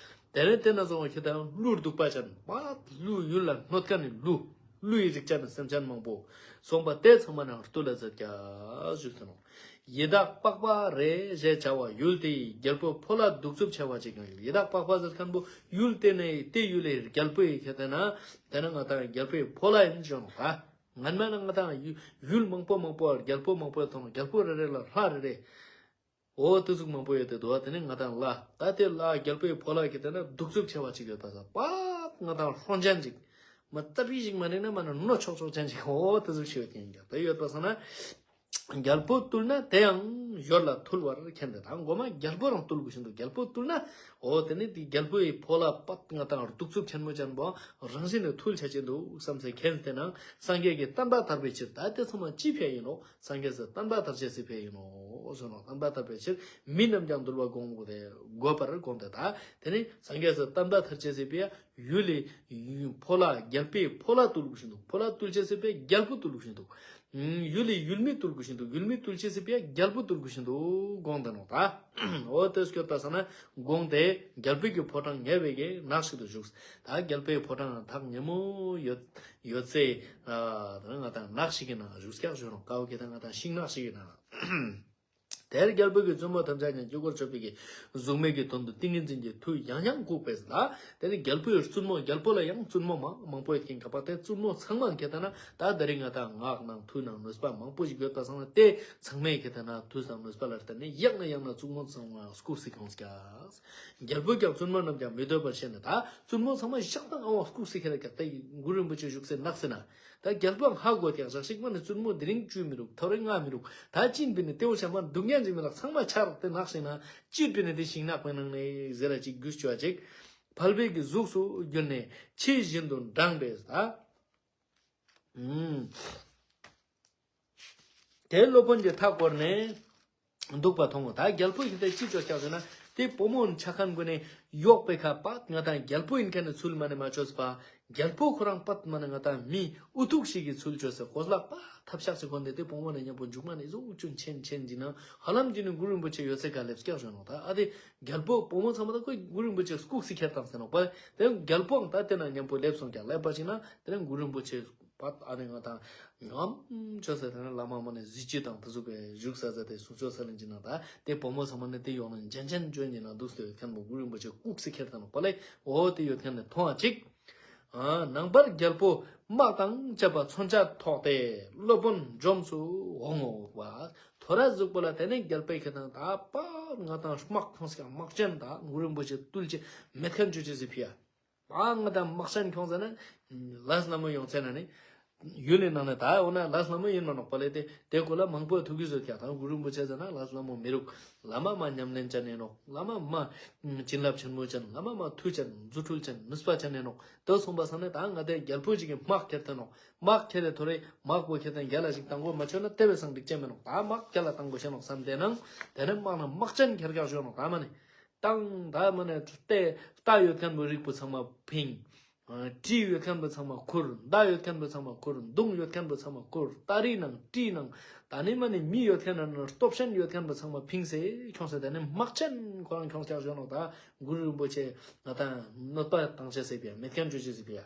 དེ་ནས་དེ་ན་སོང་བ་ཁྱེད་དང་ཀླུ་གདུག་པ་ཅན་པ་ཀླུ་ཡུལ་ལ་གནོད་མཁན་ནི་ཀླུ། ཀླུ་ཡི་རིགས་ཅན་ནི་སེམས་ཅན་མང་པོ། སོང་པ་དེ་ཚང་མ་ནང་བཏུལ་ལ་མཛད་ཀྱག་ཞུས་ཏེ་ནོ། ཡི་དྭགས་པགས་པ་རེ་ཞེས་བྱ་བ་ཡུལ་དེའི་རྒྱལ་པོ་ཕོ་ལྷ་གདུག་རྩུབ་ཆེ་བ་ཅིག་ཡང་ཡི་དྭགས་པགས་པ་ཟེར་མཁན་པོ་ཡུལ་དེ་ནས་དེ་ཡུལ་ལས་རྒྱལ་པོ་ཡི་ཁྱེད་དེ་ན་དེ་ན་ང་དང་རྒྱལ་པོའི་ཕོ་ལྷ་ཡིན་ཞུ་ནོ་ད། ངན་མ་ན་ང་དང་ཡུ་ཡུལ་མང་པོ་མང་པོ་རྒྱལ་པོ་མང་པོ་ཡོད་དང་རྒྱལ་པོ་རེ་རེ་ལ་ལྷ་རེ་རེ། འོ་དེ་ཟུག་མང་པོ་ཡོད་དེ་འདུག་བ། དེ་ནི་ང་དང་ལ་ད་དེ་ལ་རྒྱལ་པོའི་ཕོ་ལྷ་གི་དེ་ན་གདུག་རྩུབ་ཆེ་བ་ཅིག་ཡོད་པ་ས་པ་ང་དང་ཧྲོན་ཅན་ཅིག་མ་རྩ་བི་ཞིག་མ་ནི་ན་མ་ན་ནོ་ཆོག་ཆོག་ཅན་ཅིག་འོ་དེ་ཟུག་ཤེས་ཡོད་ཀྱང་ཀྱང་དེ་ཡོད་པ་ས་ན་རྒྱལ་པོ་བཏུལ་ན་དེ་ཡང་ཡོར་ལ་ཐུལ་བར་མཁྱེན་ཏེ་ད་མགོ་མ་རྒྱལ་པོ་རང་བཏུལ་དགོས་ཤིན་ཏུ་རྒྱལ་པོ་བཏུལ་ན་འོ་དེ་ནི་དེ་རྒྱལ་པོའི་ཕོ་ལྷ་པ་ང་དང་གདུག་རྩུབ་ཆེན་མོ་ཅན་པོ་རང་བཞིན་ནས་ཐུལ་ཆ་ཅེས་འདུག་བསམ་སེ་མཁྱེན་ཏེ་ན་སངས་རྒྱས་ཀྱི་བསྟན་པ་དར་བའི་ཕྱིར་ད་དེ་ཚང་མ་ཅི་ཕན་ཡིན་ནོ། སངས་རྒྱས་སུ་བསྟན་པ་དར་ཅེས་སི་ཕན་ཡིན་ནོ་ཞུ་ནོ། བསྟན་པ་དར་བའི་ཕྱིར་མི་རྣམས་ཀྱང་འདུལ་བ་དགོངས་དགོས་ཏེ་དགོས་པར་དགོངས་ཏེ་ད་དེ་ནི་སངས་རྒྱས་སུ་བསྟན་པ་དར་ཅེས་སི་ཕི་ཡ་ཡུལ་ལི་ཕོ་ལྷ་རྒྱལ་པོའི་ཕོ་ལྷ་བཏུལ་དགོས་ཤིན་ཏུ་ཕོ་ལྷ་བཏུལ་ཅེས་སི་ཕི་ཡ་རྒྱལ་པོ་བཏུལ་དགོས་ཤིན་ཏུ་ཡུལ་ལི་ཡུལ་མི་བཏུལ་དགོས་ཤིན་ཏུ་ཡུལ་མི་བཏུལ་ཅེས་སི་ཕི་ཡ་རྒྱལ་པོ་བཏུལ་དགོས་ཤིན་ཏུ་དགོངས་ཏེ་ནོ་ད། འོ་དེ་སྐྱོད་པ་ས་ན་དགོངས་ཏེ་རྒྱལ་པོའི་གི་ཕོ་བྲང་ཉེ་བའི་གི་ནགས་ཤིག་ཏུ་བཞུགས། ད་རྒྱལ་པོའི་ཕོ་བྲང་ཐག་ཉེ་མོ་ཡོད་ཡོད་ཚེ་ཨ་ད་ང་དང་ནགས་ཤིག་གི་ནང་བཞུགས་ཀྱག་ཞུ་ནོ། ཀའོ་ཁེ་ད་ང་དང་ཤིང་ནགས་ཤིག་གི་ནང་དེར་རྒྱལ་པོ་གི་བཙུན་མོ་ཐམས་ཅད་ཀྱང་དཀྱིལ་འཁོར་མཆོད་པའི་གི་གཟུགས་མེད་ཀྱི་དོན་དུ་ཏིང་ངེ་འཛིན་གྱི་མཐུས་ཡང་ཡང་བཀུག་པས་ལ། དེ་ནི་རྒྱལ་པོའི་བཙུན་མོ་རྒྱལ་པོ་ལ་ཡང་བཙུན་མོ་མ་མང་པོ་ཡོད་མཁན་ཀ་པ་དེ་བཙུན་མོ་ཚང་མ་ཁེ་ད་ན་ད་དེ་རིང་ང་དང་སྔགས་ནང་མཐུ་ནང་ནུས་པ་མང་པོ་ཞིག་ཡོད་པ་སང་ན་དེ་ཚང་མས་ཁེ་ད་ན་མཐུ་དང་ནུས་པ་ལ་བརྟེན་ནས་ཡང་ན་ཡང་ན་བཙུན་མོ་ཚང་མ་བཀུག་སེ་ཁྱོངས་ཀྱག་རྒྱལ་པོས་ཀྱང་བཙུན་མོ་རྣམས་ཀྱང་མི་སྡོད་པར་ཤེས་ནས་ད་བཙུན་མོ་ཚང་མ་ཞག་དང་ཨ་བ་བཀུག་སེ་ཁེ་ར་ཀྱག་ད་གུ་རུ་རིན་པོ་ཆེ་བཞུགས་སེ་ནགས་སེ་ན། ད་རྒྱལ་པོའང་ཧ་གོ་ཀྱག་ཞག་ཞིག་མ་ནི་བཙུན་མོ་དེ་རིང་བཅུ་མི་རུག་ཐོ་རེ་ལྔ་མི་རུག་ད་ཅིན་པི་ནི་དེའོ་ཤ་མ་སྡུག་བསྔལ་ཅིག་མི་ལག་ཚང་མ་ཆར་ཏེ་ནགས་ཤིག་ན་ཅིན་པི་ནི་དེ་ཤིང་ནགས་པའི་ནང་ནས་ཟེར་ར་ཅིག་རྒྱུས་ཆོ་བ་ཅིག་ཕལ་པའི་གི་གཟུགས་སུ་གྱུར་ནས་ཕྱི་བཞིན་དུ་འབྲངས་པས་ད། ཨུམ། དེ་སློབ་དཔོན་གྱིས་མཐའ་བསྐོར་ནས། འདུག་པ་མཐོང་ངོ་། ད་རྒྱལ་པོ་ཡིན་ཏེ་ཅི་ཅོ་ཀྱག་ཟེར་ན་དེ་བུ་མོ་ཆ་མཁན་ཀུན་ནས་གཡོག་པའི་ཁ་པ་ང་དང་རྒྱལ་པོ་ཡིན་མཁན་ནི་ཚུལ་མ་ནི་མ་ཅོས་པ། རྒྱལ་པོ་ཁོ་རང་པ་མ་ནི་ང་དང་མི་འུ་ཐུག་ཞིག་གི་ཚུལ་ཅོས་སེ་གོས་ལག་པ་ཐབས་ཤག་ཅིག་གོན་ཏེ་དེ་བུ་མོ་ནི་མཉམ་པོ་མཇུག་མ་ནི་ཟུག་ཅུན་ཆེན་ཆེན་གྱི་ནང་ཧ་ལམ་གྱི་ནི་གུ་རུ་རིན་པོ་ཆེ་ཡོད་ཚད་ག་ལེབས་ཀྱག་ཞོན་ནོ། ད་ཨ་དེ་རྒྱལ་པོ་བུ་མོ་ཚང་མ་ད་ཁོ་གུ་རུ་རིན་པོ་ཆེ་སྐུགས་སི་ཁྱེར་བཏང་ཟེར་ནོ་པ། དེ་རྒྱལ་པོའང་ད་དེ་ན་མཉམ་པོ་ལེབས་སོང་ཀྱག་ལེབས་པ་ཅིག་ན་དེ་ནི་གུ་རུ་རིན་པོ་ཆེ། པ་ཨ་ནི་ང་དང་ངམ་ཅོས་ཟེར་ཏེ་ན་བླ་མ་མ་ནི་གཟི་བརྗིད་དང་དེ་ཟུག་པའི་བཞུགས་ས་ཟེར་ཏེ་གཟུགས་ཅོས་ས་ལེན་གྱི་ན་ད་དེ་བུ་མོ་ཚང་མ་ནི་དེ་ཡོང་ན་འཇན་འཇན་ཅོན་གྱི་ན་འདུག་སྟེ་ཡོད་མཁན་པོ་གུ་རུ་རིན་པོ་ཆེ་སྐུགས་སི་ཁྱེར་དང་པ་ལེ། འོ་དེ་ཡོད་མཁན་ནི་མཐོང་བ་ཅིག་ཨ་ནངས་པར་རྒྱལ་པོ་དམག་དང་བཅས་པ་མཚོན་ཆ་ཐོགས་ཏེ་སློབ་དཔོན་འཇོམས་སུ་འོང་ངོ་བ། ཐོ་ར་ཟུག་པོ་ལ་དེ་ནི་རྒྱལ་པོའི་ཁེ་དང་ད་པ་ང་དང་དམག་ཁོངས་ཀྱང་དམག་ཅན་ད་གུ་རུ་རིན་པོ་ཆེ་བཏུལ་ཅེས་མེད་མཁན་ཅོ་ཅེས་སི་ཕི་ཡ། ཨ་ང་དང་དམག་ཅན་ཁྱོངས་ཟེར་ན་ལས་སླ་མོ་ཡོང་ཚེ་ན་ནི་ཡུལ་ནི་ནང་ནས་ད་འོ་ན་ལས་སླ་མོ་ཡིན་མ་ནོག་པ་ལེ། དེ་དེ་ཀོ་ལ་མང་པོ་ཐུག་གི་བཟོད་ཀྱག་དང་གུ་རུ་རིན་པོ་ཆེ་ཟེར་ན་ལས་སླ་མོ་མི་རུག་བླ་མ་མ་ཉམས་ལེན་ཅན་ནས་ནོག་བླ་མ་མ་བྱིན་རླབས་ཆེན་མོ་ཅན་བླ་མ་མ་མཐུ་ཅན་རྫུ་འཕྲུལ་ཅན་ནུས་པ་ཅན་ནས་ནོག་དེ་སོང་པ་སང་ནས་ད་ང་དེ་རྒྱལ་པོ་ཅིག་གི་དམག་ཁྱེར་ཏེ་ནོག་དམག་ཁྱེར་ཏེ་ཐོ་རེ་དམག་པོ་ཁྱེར་ཏེ་རྒྱལ་ལ་ཞིག་བཏང་གོ་མ་ཆོད་ན་དེ་བས་སང་འགྲིག་ཅན་མེད་ནོག་ད་དམག་རྒྱལ་ལ་བཏང་གོ་ཤེས་ནོག་བསམ་དེ་ནང་དེ་ནས་དམག་ན་དམག་ཅན་ཁྱེར་ཀྱག་ཞོན་ནོག་ད་མ་ནི། དང་ད་མ་ནེ་རྟ་རྟ་ཡོད་མཁན་པོ་རིགས་པོ་ཚང་མ་ཕིང་། ཨ་གྲི་ཡོད་མཁན་པོ་ཚང་མ་ཁུར། མདའ་ཡོད་མཁན་པོ་ཚང་མ་ཁུར། མདུང་ཡོད་མཁན་པོ་ཚང་མ་ཁུར། སྟ་རི་ནང་གྲི་ནང་ད་ནི་མ་ནེ་མི་ཡོད་མཁན་ནང་སྟོབས་ཆེན་ཡོད་མཁན་པོ་ཚང་མ་ཕིངས་སེ་ཁྱོངས་སེ་ད་ནི་དམག་ཆེན་ཁོ་རང་ཁྱོངས་ཀྱག་ཞོན་ནོག་ད་གུ་རུ་རིན་པོ་ཆེ་ང་དང་གནོད་པ་བཏང་ཅེས་སི་ཕི་ཡ་མེད་མཁན་ཅོ་ཅེས་སི་ཕི་ཡ།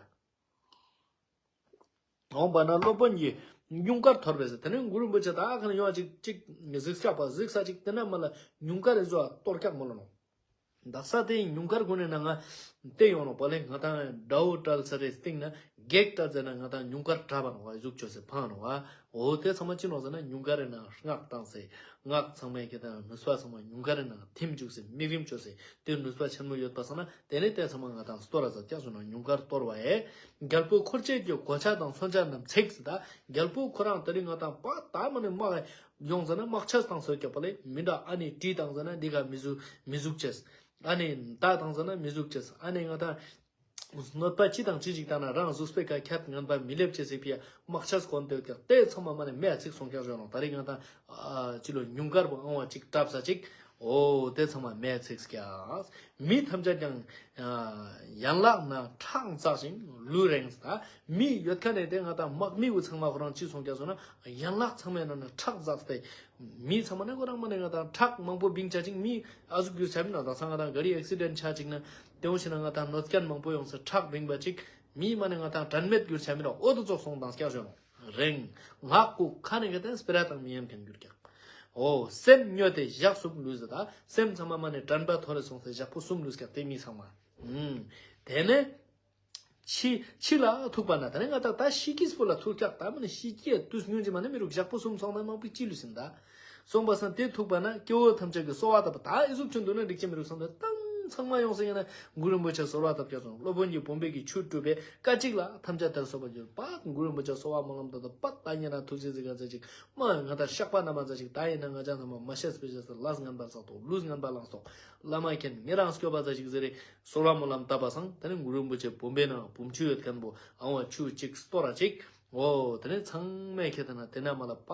འོངས་པ་ན་སློབ་དཔོན་གྱིས་ ཉུངས་དཀར་འཐོར་བས་ཟེར། དེ་ནས་གུ་རུ་རིན་པོ་ཆེ་ད་ཁ་ན་ཡོང་ཅིག་ཅིག་གཟིགས་སྐྱག་པ་གཟིགས་ས་ཅིག་དེ་ན་མ་ལ་ཉུངས་དཀར་རེ་བཟོ་གཏོར་སྐྱག་མོལ་ལ་ནོག། དག་ས་དེ་ཉུངས་དཀར་གུན་ནི་ནང་ང་དེ་ཡོང་ནོག་པ་ལེ། ང་དང་དགྲ་བོ་བྲལ་ས་རེ་སྟིང་ན་བགེགས་བྲལ་ཟེར་ན་ང་དང་ཉུངས་དཀར་བྲབ་པ་ནོག་པ། ཟུག་ཅོས་སེ་ཕང་ནོག་པ། འོ་དེ་ཚང་མ་ཅི་ནོག་ཟེར་ན་ཉུངས་དཀར་རེ་ནང་སྔགས་བཏང་སེ་སྔགས་ཚང་མའི་ཁེ་དང་ནུས་པ་ཚང་མ་ཉུངས་དཀར་རེ་ནང་ཐིམ་བཅུག་སེ་དམིགས་རིམ་ཅོས་སེ་དེ་ནུས་པ་ཆེན་མོ་ཡོད་པ་སང་ན་དེ་ནས་དེ་ཚང་མ་ང་དང་གཏོར་ར་ཟ་སྐྱག་ཟེར་ན་ཉུངས་དཀར་གཏོར་བ་ཨེ། རྒྱལ་པོ་འཁོར་བཅས་ཀྱི་གོ་ཆ་དང་མཚོན་ཆ་རྣམས་ཚིག་ཟེར། ད་རྒྱལ་པོ་ཁོ་རང་དེ་རིང་ང་དང་པ་ད་མ་ནི་དམག་ཡོང་ཟེར་ན་དམག་ཆས་བཏང་སོད་ཀྱག་པ་ལེ། མི་འདྲ་ཨ་ནི་གྲི་བཏང་ཟེར་ན་འདི་ག་མི་ཟུག་མི་ཟུག་ཅེས། ཨ་ནི་མདའ་བཏང་ཟེར་ན་མི་ཟུག་ཅེས། ཨ་ནི་ང་དང་གནོད་པ་ཅི་དང་ཅི་ཞིག་བཏང་ན་རང་གཟུགས་པོའི་ཁ་ཁྱད་ངན་པ་མི་ལེབ་ཅེས་སི་ཕི་ཡ་དམག་ཆས་གོན་ཏེ་ཡོད་ཀྱག། དེ་ཚང་མ་མ་ནི་མེ་ཚིག་སོང་ཀྱག་ཞོན་ནོག། ད་རིང་ང་དང་ཨ་ཅི་ལོ་ཉུངས་དཀར་པོ་ཨང་བ་ཅིག་བྲབ་ས་ཅིག། འོ་དེ་ཚང་མ་མེ་ཚིག་ཀྱག། མི་ཐམས་ཅད་ཀྱང་ཨ་ཡན་ལག་ན་ཁྲག་འཛག་ཅིང་ལུས་རེངས། ད་མི་ཡོད་ཁན་ནི་དེ་ང་དང་དམག་མི་བོ་ཚང་མ་ཁོ་རང་ཅི་སོང་ཀྱག་ཟེར་ན་ཡན་ལག་ཚང་མའི་ནང་ན་ཁྲག་འཛག་སྟེ་མི་ཚང་མ་ནི་ཁོ་རང་མ་ནི་ང་དང་ཁྲག་མང་པོ་བིང་ཆ་ཅིག་མི་ཨ་ཟུག་གྱུར་ཆ་མི་ནོག། ད་ས་ང་དང་ག་རི་ཨེག་སི་ཌེན་ཆ་ཅིག་ན་དེ་འོ་ཞིག་ན་ང་དང་གནོད་སྐྱོན་མང་པོ་ཡོང་ས་ཁྲག་བིང་པ་ཅིག་མི་མ་ནི་ང་དང་དྲན་མེད་གྱུར་ཆ་མི་ནོག། འོ་དེ་ཙོགས་སོང་དང་སྐྱག་ཞོན་ནོག། རེངས། ངག་ལྐུགས། ཁ་ནི་ག་དེ་སྤེ་ར་བཏང་མི་ཉན་ཁན་གྱུར་ཀྱག། འོ་སེམས་སྨྱོས་ཏེ་ཞག་གསུམ་ལུས་ཟེར། ད་སེམས་ཚང་མ་མ་ནི་དྲན་པ་འཐོར་རེ་སོང་སྟེ་ཞག་པོ་གསུམ་ལུས་ཀྱག། དེ་མི་ཚང་མ། ཨུམ། དེ་ནས་འཆི་འཆི་ལ་ཐུག་པ་ན། ད་ནི་ང་དང་ད་ཤི་ཀིས་པོ་ལ་ཐུག་ཀྱག། ད་མ་ནི་ཤི་ཀི་ཡ་དུས་སྙུན་གྱི་མ་ནི་མི་རུག། ཞག་པོ་གསུམ་སོང་ན་མང་པོ་ཅི་ལུས་ཟིན་ད། སོང་པ་སང་དེ་ཐུག་པ་ན་སྐྱེ་བོ་ཐམས་ཅད་ཀྱིས་གསོལ་བ་བཏབ་པ། ད་ཨི་ཟུག་ཅིག་འདུག་ན་འགྲིག་ཅེས་མི་རུག་བསམ་སྟེ་ཏང་ཚང་མ་ཡོང་སེ་ཡིན་ན་གུ་རུ་རིན་པོ་ཆེ་གསོལ་བ་བཏབ་ཀྱག་སོང་། སློབ་དཔོན་གྱིས་བུམ་པའི་གི་ཆུ་བཀྲུས་པས་སྐད་ཅིག་ལ་ཐམས་ཅད་དེར་སོགས་པ་གྱུར། པ་གུ་རུ་རིན་པོ་ཆེ་གསོལ་བ་སྨོན་ལམ་བཏབ་པ་ད་ཉེ་རང་ཐུགས་རྗེ་གཟིགས་ག་ཚ་ཅིག་མ་ང་དང་བཤགས་པ་རྣམ་པ་ཚ་ཅིག་ད་ཡིན་ན་ང་ཅག་ཚང་མ་མ་ཤེས་པའི་ཤེས་སུ་ལས་ངན་པ་བསགས་ཏོག། ལུས་ངན་པ་བླངས་ཏོག། བླ་མ་མཁྱེན་ཉེ་རང་སྐྱོབ་པ་ཚ་ཅིག་ཟེར་རེ་གསོལ་བ་སྨོན་ལམ་བཏབ་པ་སང་ད་ནི་གུ་རུ་རིན་པོ་ཆེ་བུམ་པའི་ནང་བུམ་ཆུ་ཡོད་ཁན་པོ་ཨང་བ་ཆུ་ཅིག་གཏོར་ར་ཅིག། འོ་དེ་ནས་ཚང་མས་ཁྱེད་ན་དེ་ན་མ་ལ་པ་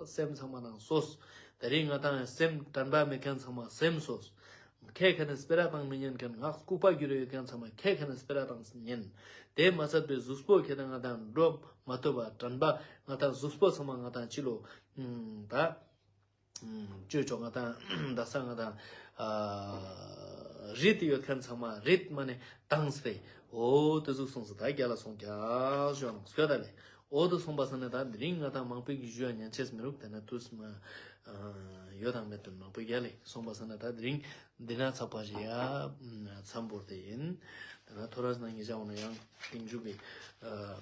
སེམས་ཚང་མ་ནང་སོས། དེ་རིང་ང་དང་སེམས་དྲན་པ་མེད་ཁན་ཚང་མ་སེམས་སོས། ཁེ་ཁ་ནས་སྤེ་ར་བཏང་མི་ཉན་ཁན་ངག་ལྐུགས་པ་གྱུར་ཡོད་ཁན་ཚང་མ་ཁེ་ཁ་ནས་སྤེ་ར་བཏང་ཉན། དེ་མ་ཚད་པའི་གཟུགས་པོ་ཁྱེད་ན་ང་དང་འགྲོ་མ་ཐུབ་པ་དྲན་པ་ང་དང་གཟུགས་པོ་ཚང་མ་ང་དང་ཅི་ལོ་ད། ཅོ་ཅོ་ང་དང་ད་ས་ང་དང་ཨ་རིད་ཡོད་ཁན་ཚང་མ་རིད་མ་ནེ་བཏང་སྟེ་འོ་དེ་ཟུག་སོང་སྟེ་ད་རྒྱལ་ལ་སོང་ཀྱག་ཞོན་སྐྱོད་ད་ལེ། འོ་དེ་སོང་པ་སང་ན་ད་དེ་རིང་ང་དང་མང་པོ་གི་ཞུ་ཡ་ཉན་ཅེས་མི་རུག། དེ་ན་དུས་མ་ཨ་ཡོད་དང་མེད་དུ་མང་པོ་རྒྱལ་ལེ་སོང་པ་སང་ན་ད་དེ་རིང་འདི་ན་ཚགས་པ་ཞིག་ཡ་མཚམས་བོར་ཏེ་ཡིན། དེ་ན་ཐོ་རས་ན་ངེད་ཅག་འོ་ན་ཡང་སྟིང་མཇུག་གི་ཨ།